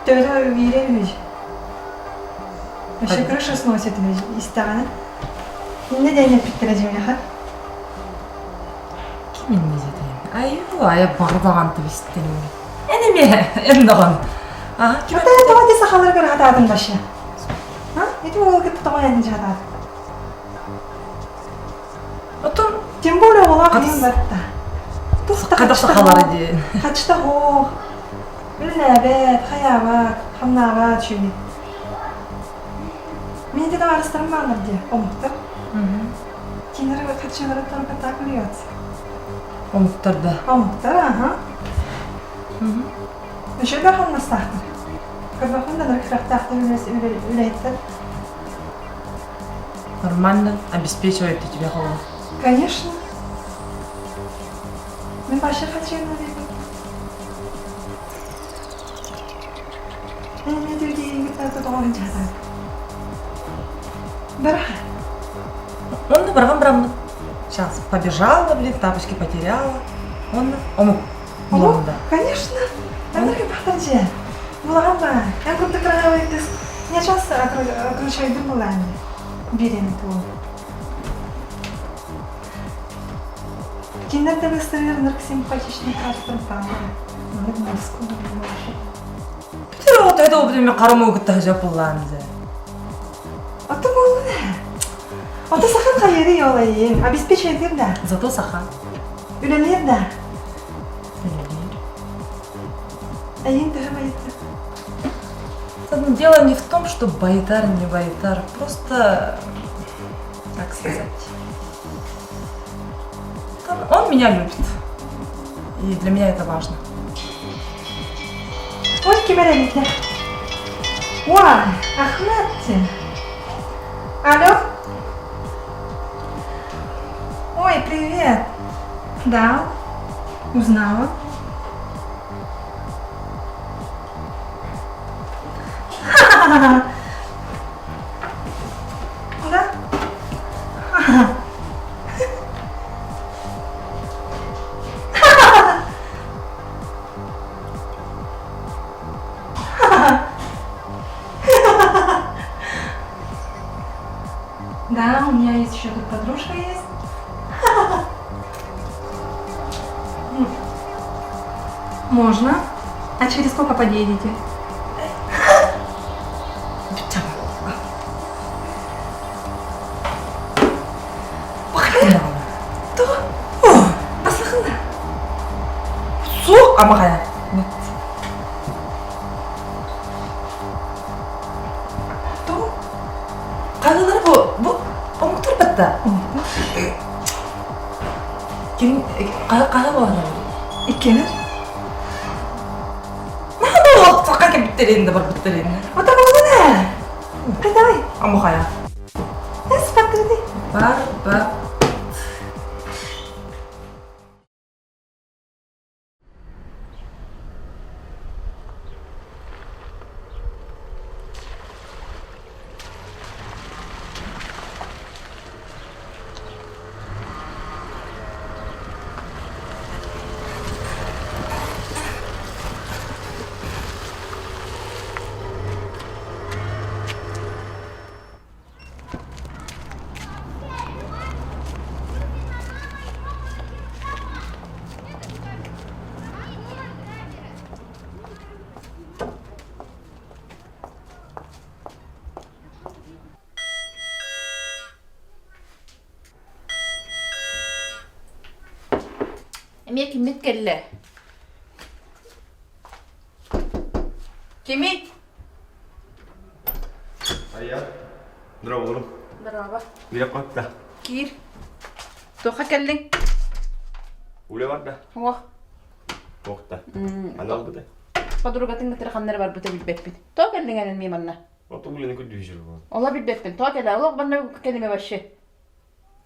төбөтө биирэ үһү. Вообще крыша сносит үһү истэҕинэ. Иннэ диэн эппиттэрэ дии миэхэ. Ким иннэ диэтэ? Айуу, айа баҕа түбүстэн. Эн эмиэ, эн доҕон. А, ким Ата тоҕо ити сахалары көрө сатаатыҥ вообще? А? Ити уолу кытта тоҕо эн сатаатыҥ? Оттон Тем более оҕолоох иһин барта. Туох хайдах сахалары диэн. Хачта хоох. Үлэлээбэт, хайаабат, хамнаабат үчүгэй. Мин ити табаарыстарым бааллар дии, омуктар. Кинилэр хаччылары только так льется. Омуктар да. Омуктар, ага. Еще да хамнастаахтар. Көрбөхүн да күрэхтээхтэр үлэһиттэр. Нормально обеспечивает тебя холод. Конечно. Мин вообще хаччыны диибин. Мен түрдиигин тоҕо дьаһатаат. Бараха. Он барган бараммыт. Сейчас побежала, блин, тапочки потеряла. Он омук. Омук? Конечно. Аны бахтар дьэ. Булаҕан ба. Эн курдук кыраһабай кыз. Не часто окружайдым булааны. Биирин туу. Кинилэр да быстарыыр ынырык симпатичный характер баалар. Маннык Москва Бүтэр оҕо төһө да ол мен хара мугутта сөп буллаан дьэ. Ото буоллун ээ. Ото сахан хайыры олайын. Обеспечивает да. Зато саха. Үлэлиир да. Үлэлиир. Эйин төһө байытта? Дело не в том, что байтар, не байтар. Просто, как сказать, он меня любит. И для меня это важно. Ой, ким эрэ эбитэ. Уа, Ахмед Алло? Ой, привет. Да, узнала. Ха-ха-ха. Да? Ха-ха. Да, у меня есть еще тут подружка есть. Можно. А через сколько подъедете? То? Басахына. Су амахая. То? Қағылар бу бу омуктар батта. Ким қаға болған? Иккенер. Наһа ол саққа кебиттерин да бар биттерин. Ота болуна. Давай. Амахая. Эс патрыды. Бар бар. Эмиэ киммит кэллэ? Кимий? Айа. Здорово. Здорово. Билэ котта. Киир. Туохха кэллиҥ? Үлэ барда. Уох. Туохта. Анал быта. Подругатын кытары ханнары барбыта билбэппин. Тоҕо кэллиҥ эн эмиэ манна? Ото үлэни көрдүүр буолан. Ола билбэппин. Тоҕо кэлэ? Олох манна кэлиме вообще.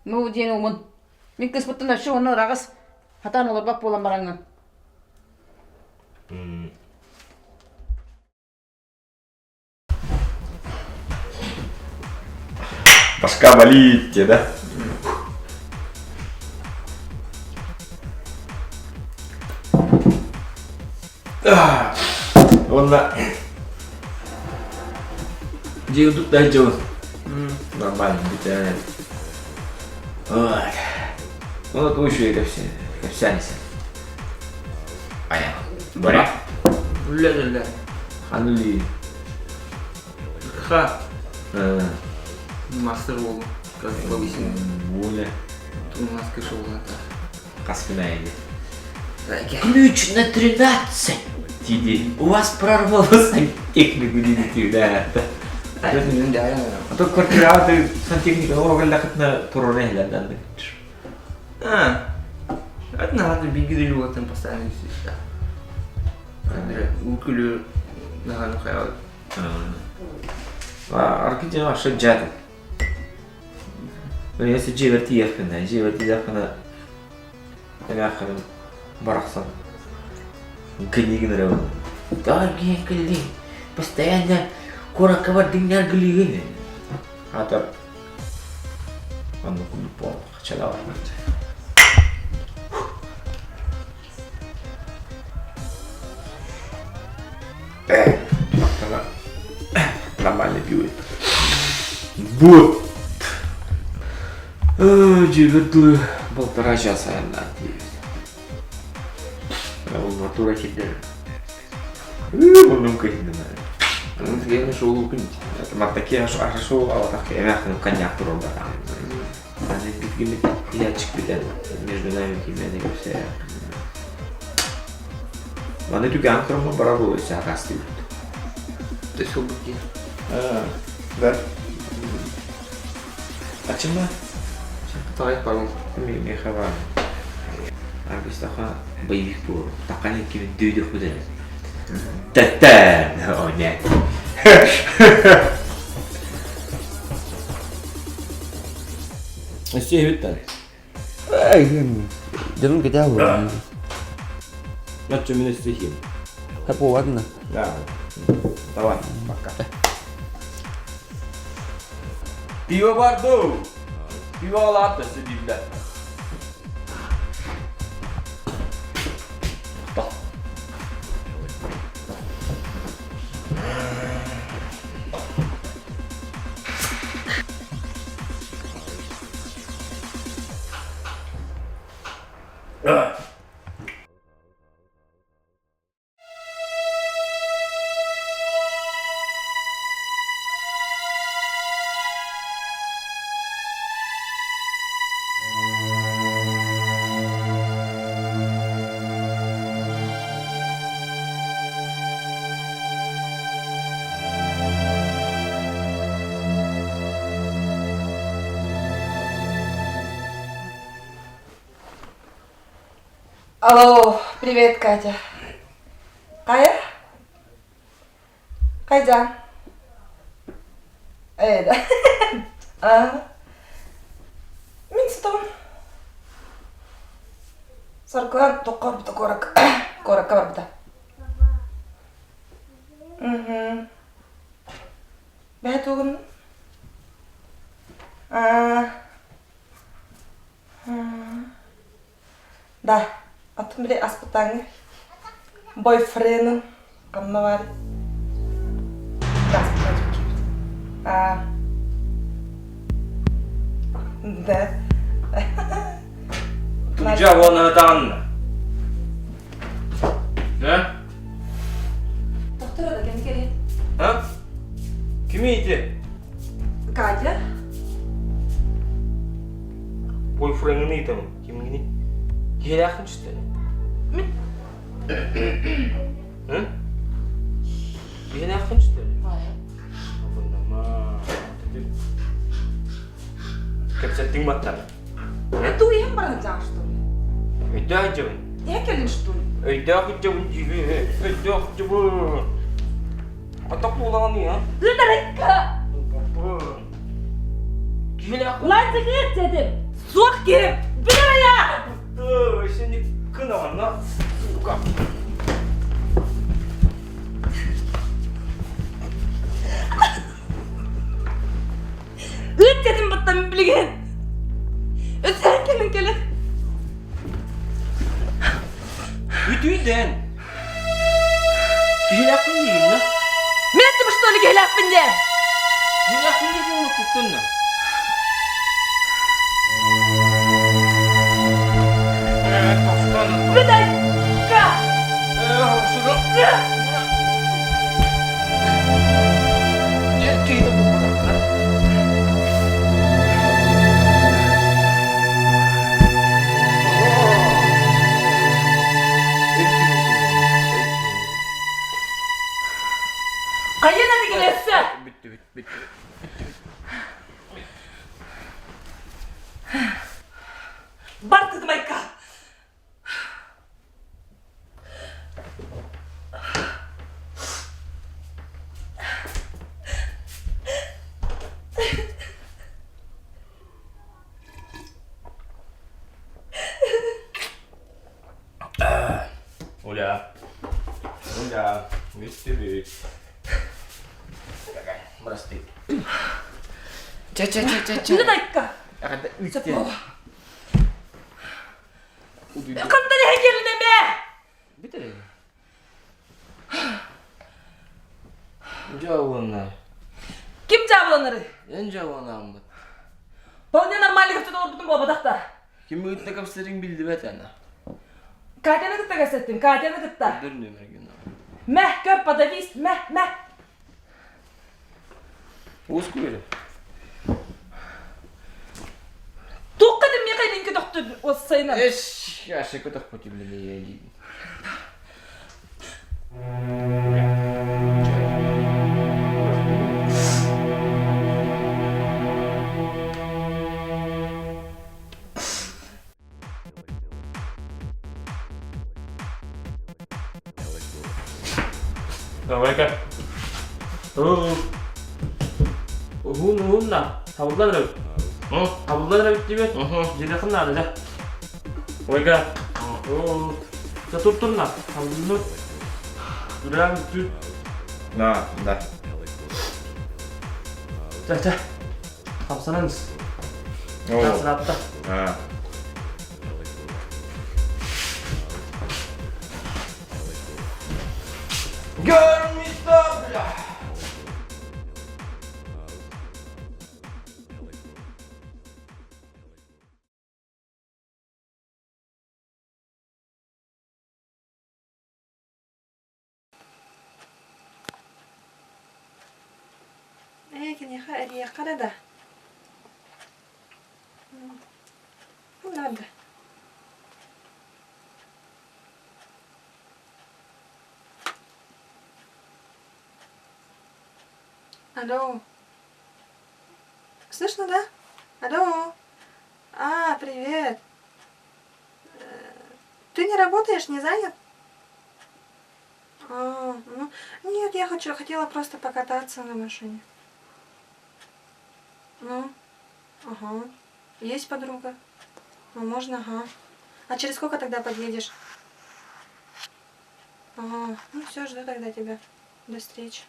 Ну диэн умун. Мин кыспыттан өссө уонна ыраҕас. Хатаан олорбот буолан бараҥҥын. Башка болит тебе, да? Уонна дьиэ тутта дьон нормально бүтэн. Вот. Ну, вот еще и кэпсээн Айа. Боря. Үллэн-үллэн. Ханули. Ха. Мастер буолу. Как повысили. Буля. У нас кыша улата. Хаскына Ключ на 13. Тиди. У вас прорвало сантехнику дии да. А то квартира ты сантехника оҕоллахытына турора иһилэрдэн. А, это надо бигидели уотан постоянно висит. Укүлү наһаны хайа. Аргы аша жады. Если дьиэбэр тиийэхпинэ, дьиэбэр тиийдэхпинэ эмээххиним барахсан кэннигин эрэ Дорогие кэллиҥ, постоянно куоракка бардыҥнар гылыыгын. Аата оннук курдук буолла, чалаабат. Нормально пиво. Вот. Дьиэбэр полтора часа айаннаан тиийбит. Ол натура киллэр. Мурнум кыһыннын. Мартаки хорошо, а вот так эмээххин коньяк тураллар. Аны битгимит ячик бүтэн между нами кимэни көрсө. Маны түгэн кырма бара буолуйса акастыыбыт. Төсөлбүт Да. Ачыма. Таайық барыл. Меха бар. Аргыстаха боевик буолу. Таканы кимин дүйдөх бүтэн. Таттан! О, нет. Өссө иһиттэн. Дьонум кэтээ буолан. Начча мин өссө иһиэм. Ладно. Да. Давай, пока. Пиво бар дуу? Пиво алаат өссө дииллэр. Алло, привет, Катя. Кая? Кайда? Э, да. А? Мин сытабын. Саркылан тоққа барбыта куорак. Куоракка барбыта. Угу. Бэһэ тугун? А. Да, атын били аспытааҥҥы бойфреным ханна баар А. Да. Тугжа вон таанна. Да? Доктор да кем келет? А? Кими ити? Катя? Бойфрендini итем. Кимгини? Киһилээххин что ли? Мин М? Киһилээххин что ли? Абынама. Кэпсэттиҥ баттар. Туу иһэн баран дьаа что ли? Өйдөөх дьабын. Иһэ кэлин что ли? Өйдөөх дьабын дьиби. Өйдөөх дьабын. Атак буолаҕын а? Ыдарыкка! Киһилээх Лайзыгыт дедим. Суох киһи. Билэр айа! Сени кынаҕанна. Сука. Ыт дедим баттан билигин. Өсөһөн кэлин кэлин. Бүтүүдэн. Киһилээхпин диигин да? Мен эттим что ли киһилээхпин диэн? Киһилээхпин диэн уҥуттуттун да? Бүтэйка! Хайын аны өссө? Бүттү, бүттү, бүттү. Бар тытымайка! Оля. Оля. Бүттүбүт. Прости. Ча-ча-ча-ча-ча. Нынайка! Үттен. Хантан эһэ кэлин эмэ? Бүтэр. Дьаабыланна. Ким дьаабыланары? Эн дьаабыланааммыт. Вполне нормально кэпсэтэ олорбутум буолбатах да. Ким ыытта кэпсэриҥ биллибэт ана. Катяны кытта кэпсэттим, Катяны кытта. Көрдөр нүмергин. Мэ, көр, подавись, мэ, мэ. Уус куйры. Туохха да миэхэ илин көтөхтүн уоссайынан. Эш, яша көтөхпүт билини. Давай-ка. Уһун уһунна. Табыллан эрэ. Табыллан эрэ диэбит. Дьиэхин наада дьэ. Ойга. Тур-турна. Табыллын. Үрэн түт. На, да. Чэ, чэ. Хамсанан ис. Сыратта. А. Görmüşler. Ээ, киниэхэ эрийиэххэ эрэ да. Надо. Алло. Слышно, да? Алло. А, привет. Ты не работаешь, не занят? А, ну, нет, я хочу, хотела просто покататься на машине. Ну, ага. Есть подруга? Ну, можно, ага. А через сколько тогда подъедешь? Ага, ну все, жду тогда тебя. До встречи.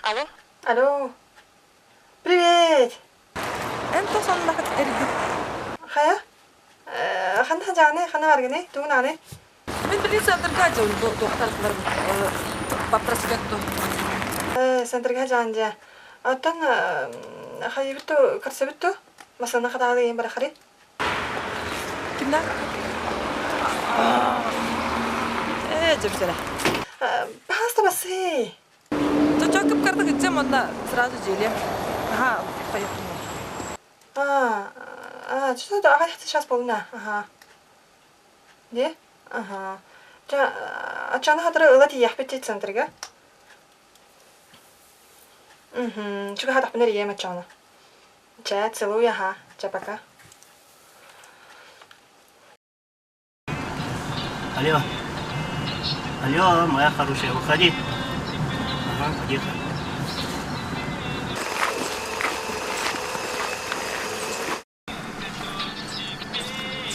Алло? Алло. Привет. Эн тосоннахыт эргит. Хайа? Ханна жааны, ханна баргыны, тугун аны? Мин билигин центрга доктор по проспекту. Центрга жаан дьэ. Оттон хайыбыт ту, көрсөбүт ту? Масана хатаалы иһин барахари? Кимнэ? Э, дьэбитэрэ. Пожалуйста, бассей. Чочо кып-кырдык итсем онно сразу дьиэлиэм. Аха, поехали. А, а, что-то, ага, сейчас полна, ага. Не? Ага. Ачаны хатыры ыла тиийэхпит дии центрга. Угу. Чугаһатахпын эрийиэм оччоҕуна. Чэ, целуй, аха. Чэ, пока. Алло. Алло, моя хорошая, выходи. Ага, тихо.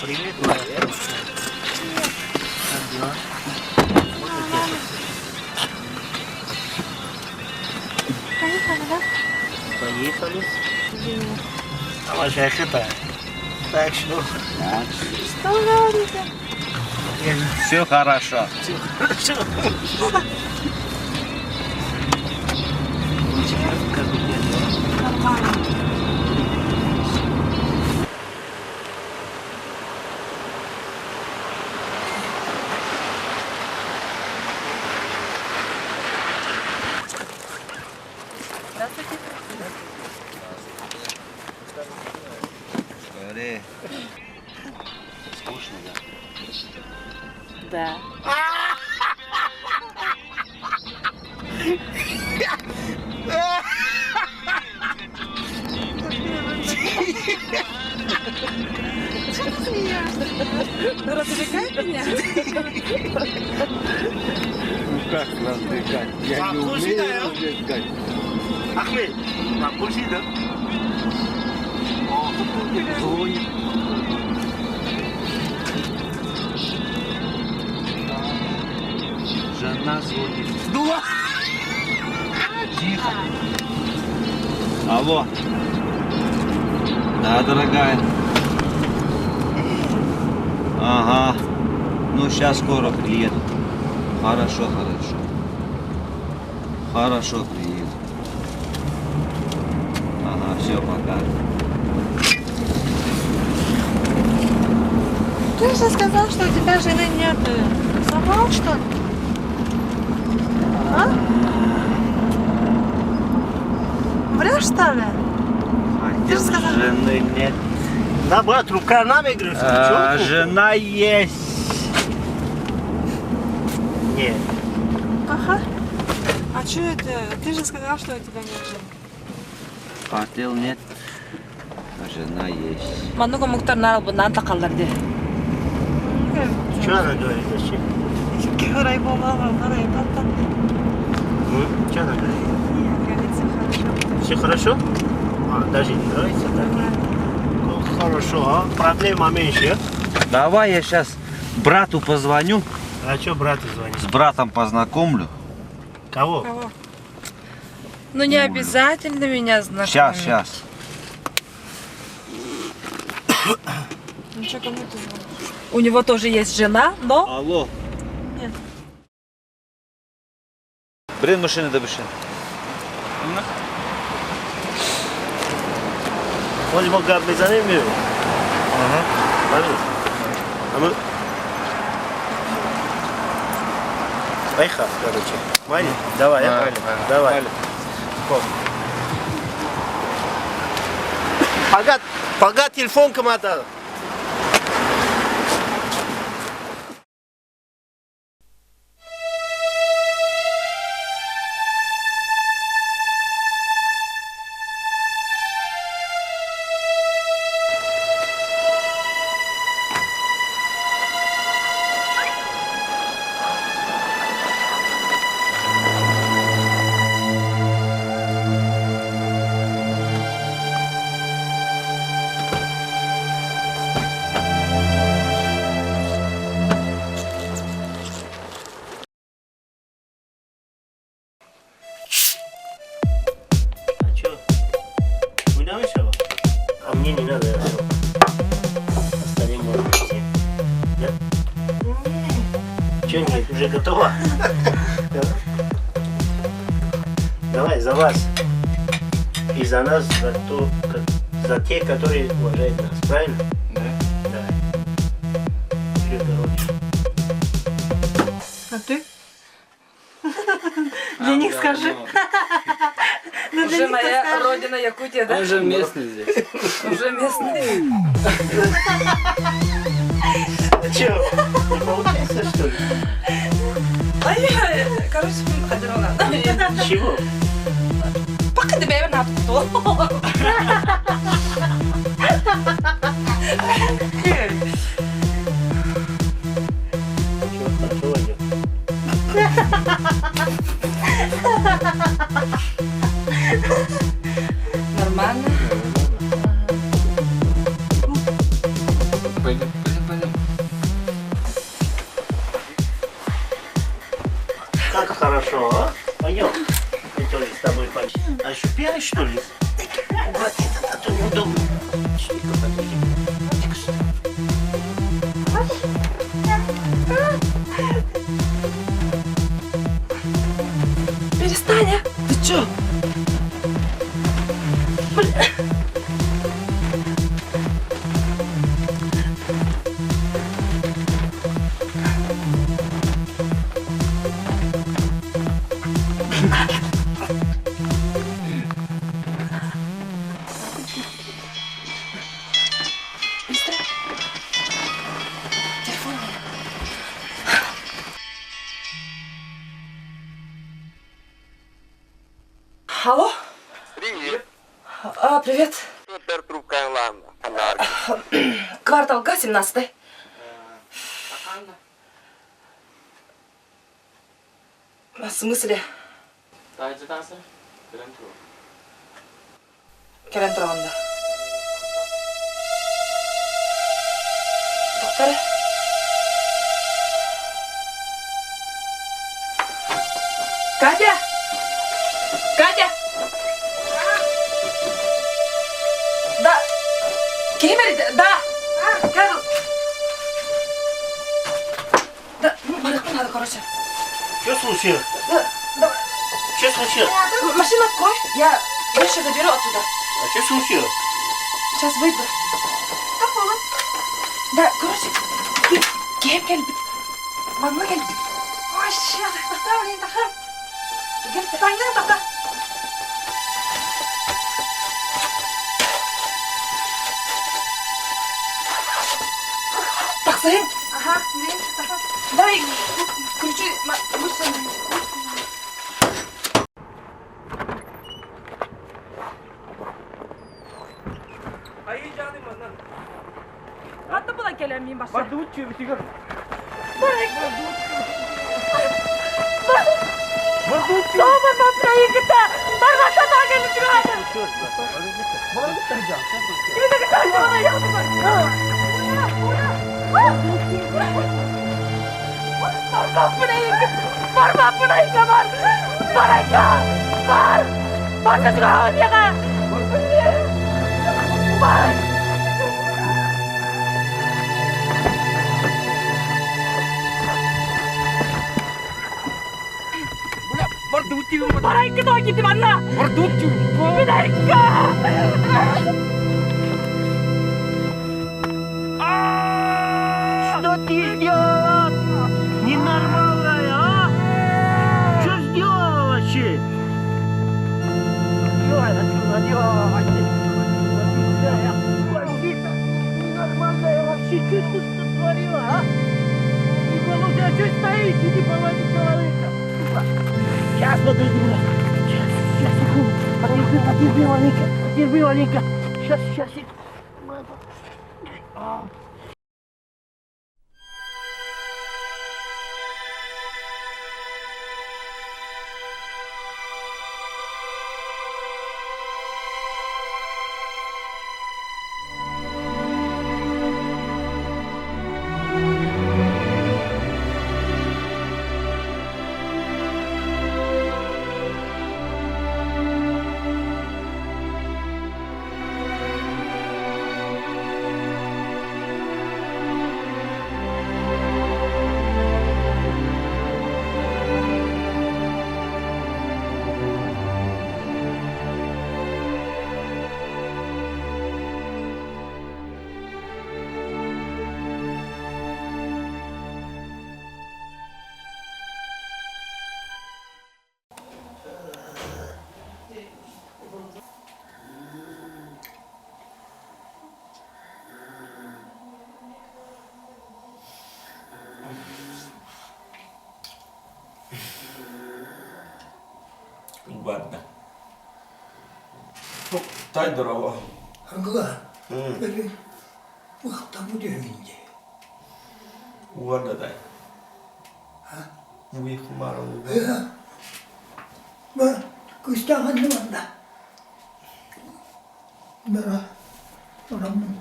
Привет, моя хорошая. Как дела? Можно тебя Поехали, да? Поехали. Давай, это. Так что... Что вы говорите? Все хорошо. Все хорошо. Как у тебя дела? Нормально. Здравствуйте. Говори. Скучно, да? Да. Что ты смеешься? Развлекай меня. Ну как развлекать? Я не умею развлекать. Ахмед, макулси да? Звонит. Жена звонит. Дуа! Тихо. Алло. Да, дорогая. Ага. Ну, сейчас скоро приеду. Хорошо, хорошо. Хорошо приеду. Ага, все, пока. Ты же сказал, что у тебя жены нет. Соврал, что ли? А? Врешь, что ли? Ты же сказал... Жены нет. На, брат, рука нам играет. А, жена есть. Нет. Ага. А что это? Ты же сказал, что у тебя нет жены. Хотел нет. А жена есть. Маннык омуктар наар бунан такаллар дии. Что она говорит вообще? Говорай, мама, говорай, папа. Что она говорит? Нет, говорит, все хорошо. Все хорошо? А, даже не нравится так? Ну, хорошо, а? Проблема меньше. Давай я сейчас брату позвоню. А что брату звонить? С братом познакомлю. Кого? Кого? Ну не обязательно меня знакомить. Сейчас, сейчас. Ну что, кому ты звонишь? У него тоже есть жена, но... Алло. Нет. Блин, машина до машины. Ҳоли мо гап мезанем меоем. Ага. Ама Поехали, короче. Майли, давай, а? Давай. Пока, пока телефон кому-то. Че нет, уже готово? Давай, за вас. И за нас, за, то, за те, которые уважают нас. Правильно? Да. Давай. Вперед, дороги. А ты? Для них скажи. Ну, для Уже них-то моя скажи. родина Якутия, да? Он же местный здесь. Уже местный. А че, не получается, что ли? А я, короче, хотела. Чего? Пока ты бэйбэ на Чего, хорошо войдет. Нормально. Пойдем, пойдем, пойдем. Как хорошо, а? Пойдем. Мы тоже с тобой пойдем. А что, пьяный, что ли? Убрать это, а то неудобно. Тихо, подожди. Тихо, сюда. Перестань, а! Ты чё? Перестань. Телефон. Алло? Привет. А, привет. Квартал Г, 17. В смысле? Кэлэн туранда. Доктор? Катя! Катя! Да! Кемер, да! Карл! Да, ну, барык надо, короче. Что случилось? Да, давай. Что случилось? Машину открой, я вещи заберу оттуда. А что случилось? Сейчас выйду. Да, короче, кем кэлбит? Манна кэлбит. Ой, ща, тахта, блин, тахта. Таҥна, тахта. Тахсайын. Ага, блин, тахта. Давай, ключи, машину. Хатта була келем мин баша. Что ты сделала? Ненормальная, а? Что сделала вообще? Что она что наделала вообще? Ненормальная вообще, что ты сотворила, а? Не что стоишь? Иди помоги человека. Сейчас, подожди, бля. Сейчас, сейчас, секунду. Потерпи, потерпи маленько. Потерпи маленько. Сейчас, сейчас. Уу барда. Тай здорово. Англа, били уохтаммыт үһүгүн дии. Уорда дай. Уи хумара Ба, кыстаах анны барда. Бара, бараммын.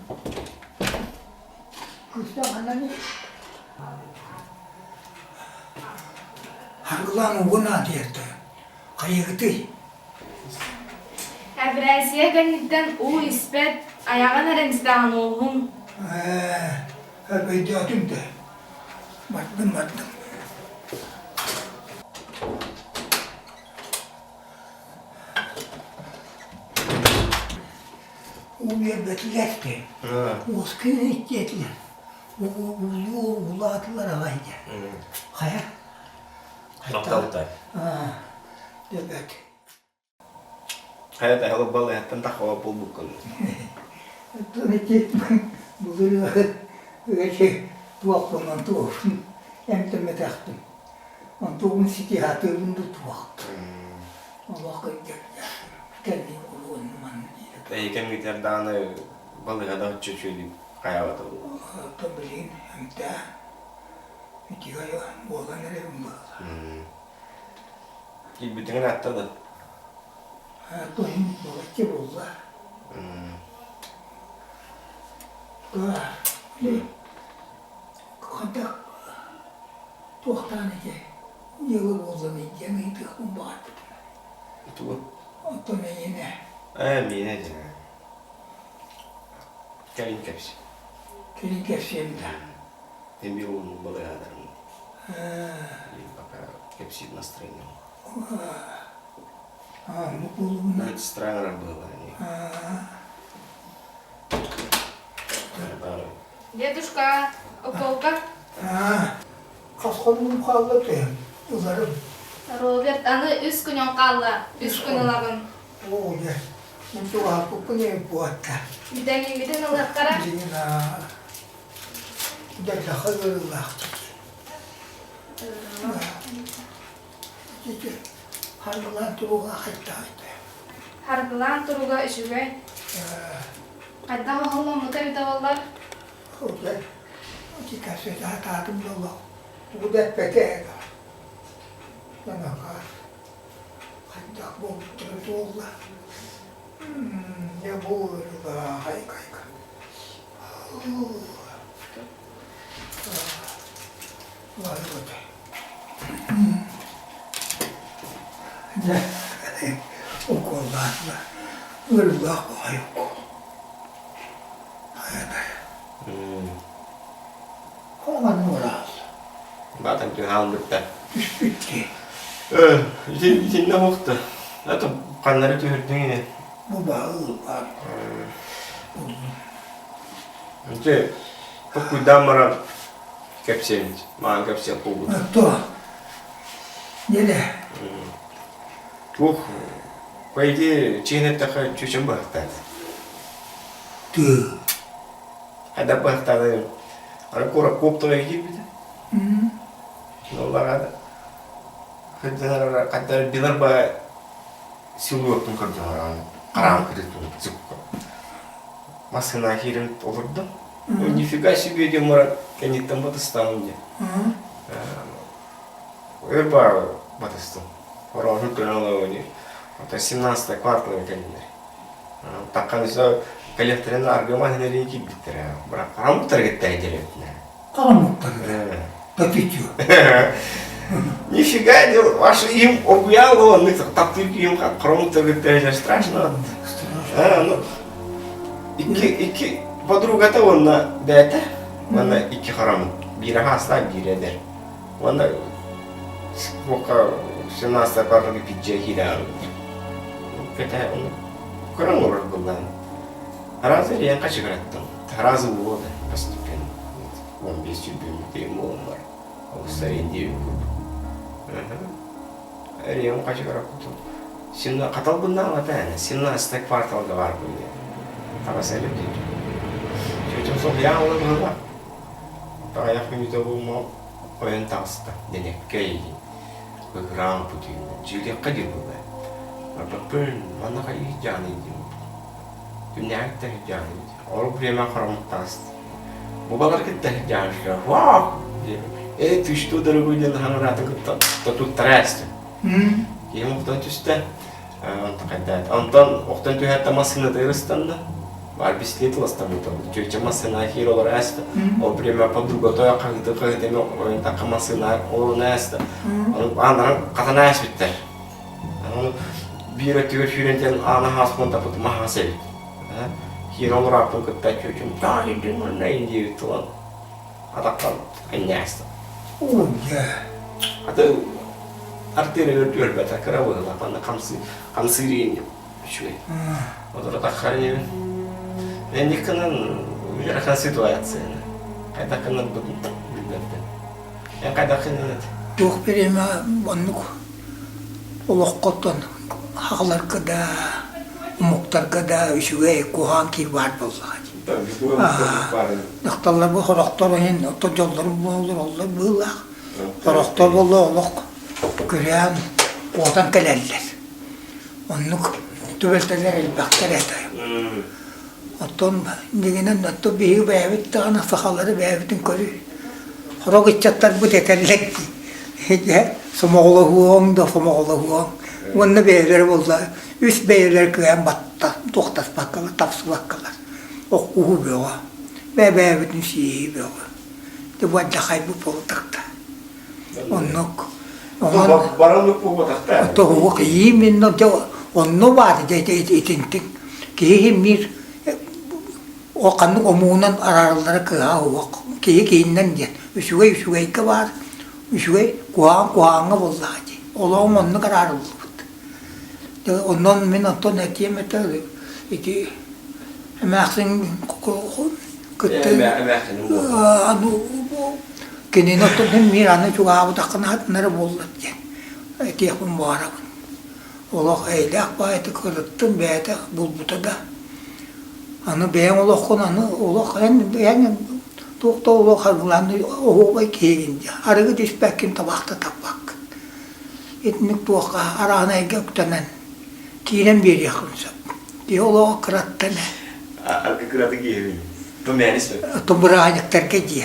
Кыстаах аннани. Харгылаан угунаат диэртэ. Хайыгытый? Эпэрээссийэ кэнниттэн уу испэт, айаҕын эрэ истэҕин уоһуҥ. Ээ, өйдөөтүм да. Бардым, бардым. Уу биэрбэтилэр дии. Уоскуйан иччиэтилэр. Уулуу уулаатылар аҕай дии. Хайа? Махталтай. Дөбөт. Хайа таһылык балыыһаттан таххаба буолбуккун. Оттон ити былыр ити туохпунан туохпун эмтэммэтэхпин. Онтугун ситиһаатыыбын да туох. Олох кырдьык кэллиҥ улуун манна диир. Эйи кэмҥитигэр даҕаны балыыһада оччо үчүгэйдик хайаабата буолуо. Оттон билигин эмтээх Үчүгэй буолан эрэбин буолла. Киирбитиҥин аатта да? Туһун балачча буолла. Хайдах туохтаан ити дьыала буолланый диэн ыйытыахпын баҕарбытым. Тугу? Оттон эйиэнэ. Ээ, миэнэ дьэ. Кэлин кэпсиэм. Кэлин кэпсиэм да. Эмиэ уонун балыыһадарым. Пока кэпсиир настроением. Медсестра ыҥырар быһыылаах Дедушка, уколга. Хас хонугум хаалла түһэн ыларым. Роберт, аны үс күнүҥ хаалла. Үс күн ылабын. Оо, дьэ, Унтугааппыппын эбит буолта. Битэмииммитин ылыахтара. Билигин дьардахха ыарыылаахтык. Харгылаан туруга хайдаҕый Харгылаан туруга үчүгэй. Хайдах оһолломмута эбитэ буоллар? Уже таатым да тугу да эппэтэ Анака хайдах буолбуттара туолла. Дьэ бу ыарыылаах айка. Дьэ укуоллаатылар. Ыарыылаах баҕайы укуол. Хоман уораал. Баатан түһаан бүтта. Түспүт дии. Ити итиннэ буохта. Это ханнары түһүрдүҥ ини. Бу баҕа баар. Ити токуйдаан баран кэпсиэбит. Маан кэпсиэх буолбут. То. Неле. Туох по идее чиэн эттэххэ чүчэн быһахтаат. Тыы. Хайдах быһахтаатыҥ? Ары куоракка оптовой киирбитэ. Оллаҕа хайдах билэр ба силуэттун көрдөһөр хараам кырыытын цукка. Массыына киирэн олордум. Нифига себе диэн баран кэнниттэн батыстаҕым диэн. Өр баар батыстым. Ороһун көрөн олоҕу Оттон 17 кварталга кэллилэр. Таккан өссө кэлиэхтэрин аргыма иһинэрии киирбиттэрэ. Бірақ харамыттар кытта деревне. Харамыттар. Да ты чё? Нифига дел, ваше им обуяло, он таптыр им харамыттар кытта страшно. А, ну, икки, икки подругата онна бэйэтэ, уонна икки харамыт. Биирэ хаастаах, биирэ эдэр. Уонна бука 17 кварталга пиджа киирэ Кэтэ оны көрөн олорор буоллаҕым. Араас эрийэн хачыгыраттым. Таразы уода постепенно. 15 сүүрбүм буолан бар. Олус эрийэн диэбит курдук. Эрийэн хачыгыраппытым. Синна хаталбыннаабата ene. 17 кварталга бар буолуо. Таҕас эле диир. Чөчөм соһуйаан ылла быһыылаах. Аҕыйах мүнүүтэ буолма ойон таҕыста. Дэнэккэй ыһыраан путуйунан дьиэлиэххэ диир буолла. Барбаппын, манна хайыы дьааны диэн. Күннээҕи тэһирдьэҕин Ол время хоромуттаас. Бу балар кытта тэһирдьэҕин Вау! Э, ты что, дорогой диэн хаҥыраатын кытта туттара эстим. Киһим охтон түстэ. Онтон охтон түһээт массыынатыгар ыстанна. Бар бистиэт ыластаммыта. Чүөчэ массыына хир олор ааста. Ол время подруга хаһыты хаһыты такка массыына олорун ааста. Анаран хатан ааспыттар. Биир өттүгэр сүүрэн тиэн аана хааспын тапытым аһаас эбит. Киирэ олорааппын кытта чүөчүм таах ирдин манна диэбит тылан атахтан анньаастым. Аты артыырыгар түөрбэтэ кыра быһыылаах манна хамсыы хамсыыр иин үчүгэй. Отура таххар инибин. Энник гынан ыарахан ситуация. Хайдах гынан билбэппин. Эн хайдах гынан Туох бириэмэ оннук олоххоттон аҕаларга да, омуктарга да үчүгэй, куһаҕан киһи баар буоллаҕа дии. Дьахталларга сорохтор иһин оттон дьоллорун буоллар быылаах, сорохтор буолла олох күрээн куотан кэлэллэр. Оннук түбэлтэлэр элбэхтэр этэ. Оттон дьиҥинэн оттон биһиги бэйэбит даҕаны сахалары бэйэбитин көрүү. Сорох ыччаттарбыт этэллэр дии, дьэ, сомоҕолоһуоҥ да сомоҕолоһуоҥ. Уонна бэйэлэрэ буолла үс бэйэлэрэ кыайан батта туохтаспаккалар, тапсыбаккалар. Охкуһуу бөҕө. Бэйэ-бэйэбитин сиэһии бөҕө. Дьэ бу алдьархайбыт буолтахта. Оннук. Онон Бараннык буолбатахта. Тоһугу именно дьэ онно баар дьэ итинтик киһи иһин ол ханнык омугунан араарыллара кыаҕа суох. Киһи киһиннэн диэн үчүгэй үчүгэйгэ баар, үчүгэй куһаҕан куһаҕаҥҥа буоллаҕа дии. Олоҕум оннук араарыллыбыт. Дьэ онон мин оттон этиэм этэ ити эмээхсин кытта кинини оттон мин аны чугаһаабатаххына хатынара буолла диэн этиэхпин баҕарабын. Олох эйэлээх баайытык ырыттын бэйэтэ булбута да. Аны бэйэҥ олоххун аны олох эн бэйэҥ туох да олох аргылаан оһуобай киһигин дии. Арыгы да испэккин, табах да таппаккын. Итинник туохха арааһынайга үктэнэн киирэн биэриэххин сөп. Киһи олоҕо кыраттан ээ. Аргы кыраты киһибин. То бырааһынньыктарга дии.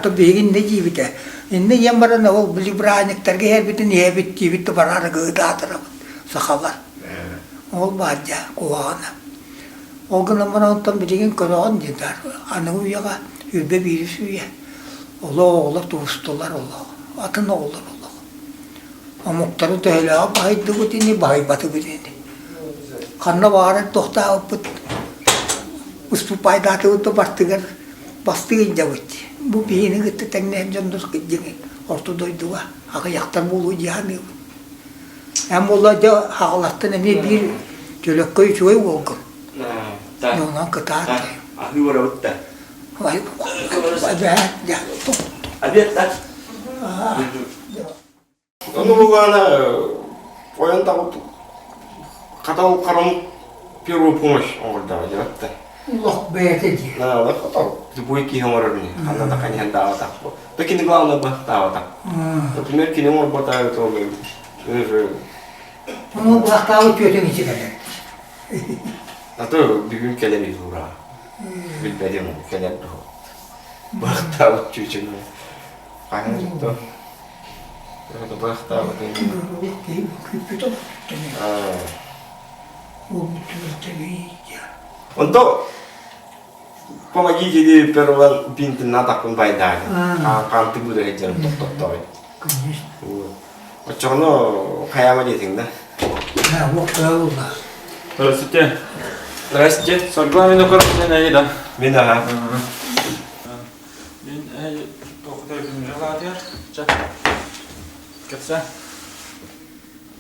То биһиги иннэ диибитэ. Иннэ ийэм баран ол били бырааһынньыктарга иһэрбитин иһэбит диибит да бараары ыытаатарабыт сахалар. Ол баар дьэ куһаҕана. Ол гынан баран оттон билигин көрөҕүн дии аныгы үйэҕэ үрбэ биирис үйэ. Олох оҕолор тубустулар олох. Атын оҕолор олох. Омуктары төһөлөөҕү баһыйдыбыт ини, баһыйбатыбыт ини. Ханна баҕарар тохтообуппут, уступайдаатыбыт да бартыгар бастыы илдьэбит. Бу биһини кытта тэҥнэһэр дьоннор дьиҥ орто дойдуга аҕыйахтар буолуо дии саныыбын. Эн буолла дьэ хаҕалартан эмиэ биир чөлөккөй үчүгэй уолгун. Онон кытаат. Аһыы барабыт да. Обед да. Ону буллаҕына ойон табыт хатал харам первую помощь оҥордоҕо диэбэт да. Олох бэйэтэ дии. Олох хотол любой киһи оҥорор ини. Ханна да ханьыһан даабатах бу. Да кини главное быһахтаабатах. Например, кини оҥорбота то уже Ону быһахтаабыт түөтүн ичи кэлэр. А то бүгүн кэлэр ура. Билбэтим кэлэр дуо. Быһахтаабыт чүүчүн. Хаһан то Онто помогите диэбиппэр ылан бинтинна атахпын байдааны. Хаан тыбыыра сылдьарым тохтотторой. Оччоҕуна хайаама диэтиҥ да? Здравствуйте. Здрасте. Саргылана Винокурова Аида. Мин аха. Мин тоқтай күнү Ча. Кэпсэ.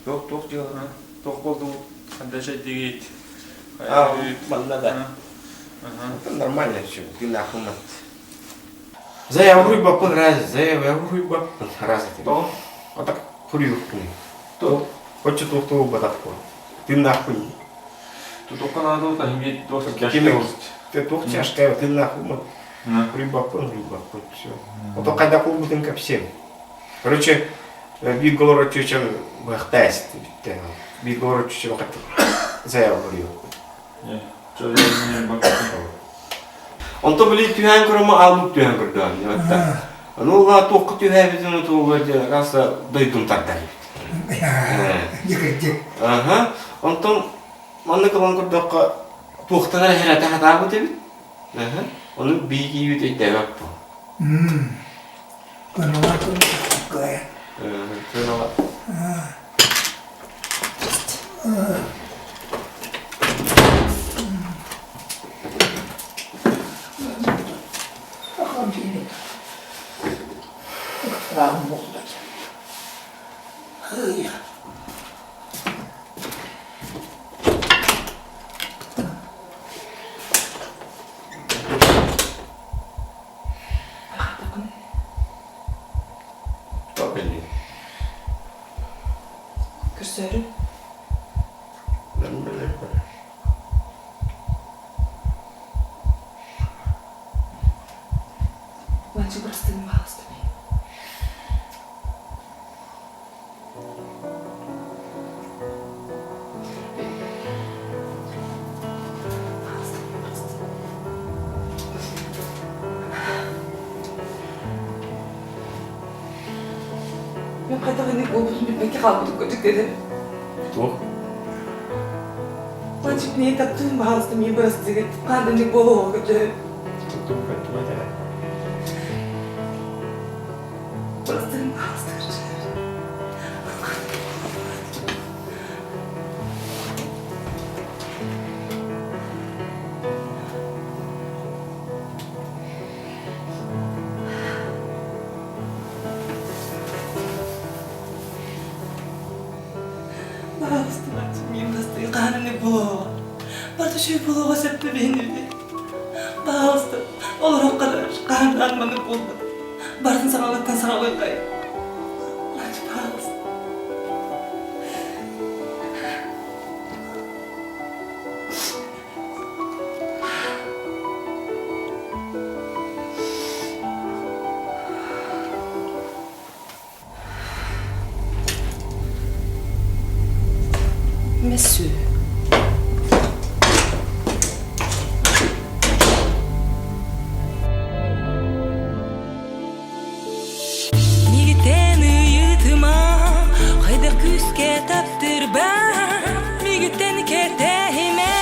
Туох туох дьыалана? Туох болду? Ханда шайдигит? А, манна да. Нормально все. Ты нахуй Зая хуйбаппын раз, зая хуйбаппын раз. То, а так хуйбаппын. То, хочет туох батаппын. Ты нахуй. Тутукка наада та туох Ты туох чашка, ты нахуй. Хуйбаппын, хуйбаппын, все. Ото хайдах булбутун кэпсиэм. Короче, Биир олорор чүөчэм быһахтаа эстибиттэ. Биир олорор чүөчэм заявларыйо. Онто били түһээн көрөмө аалбыт түһээн көрдөөн. Аны улаа туохха түһээбитин туһугар дьэ дойдум тардар эбит. Дьикирдик. Аха. Онтон маннык ылан көрдөххө туохтан эрэ хэрэтэ хатаабыт эбит. Аха. Ону биигиибит өйдөөбөппүн. Кыналар кыайан. Кыналар. Көрсөөрү. Ланчы бырастыгын баалыстым. Мен хайдах инник буолбутун билбэккэ хаалбытым кырдьык дедим. Туох? Ланчик миин таптыын баһаалыста миин бырастыгыт. Хаан инник буолуоҕа көрдөһүм. Бырастыгын баһаалыста Баҕалыстым мин бастыы хаһан буолуоҕа. Барыта үчүгэй буолуоҕа сөп биһиниби. Баҕалыста олорон хаһан маннык буолбат. Барытын саҥалыттан саҥалыаххай. Пожалуйста. Monsieur. Мигитен ыйытыма, хайдах күүскэ таптырба, мигиттен кэтэһимэ,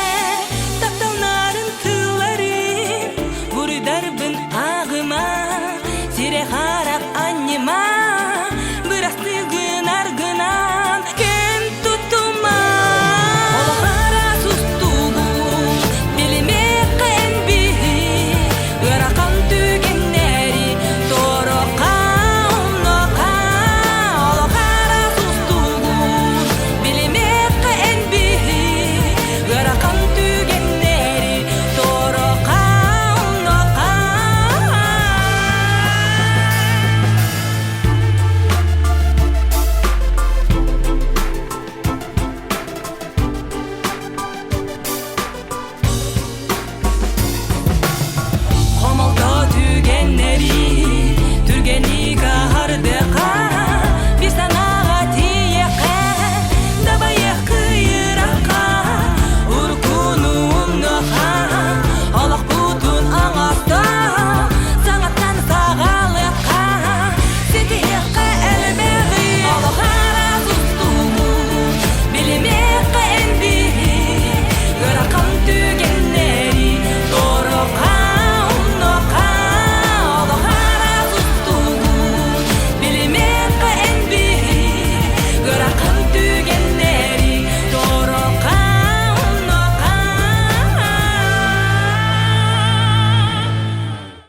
тапталнарын тылларын, буруйдарбын ааҕыма, сире.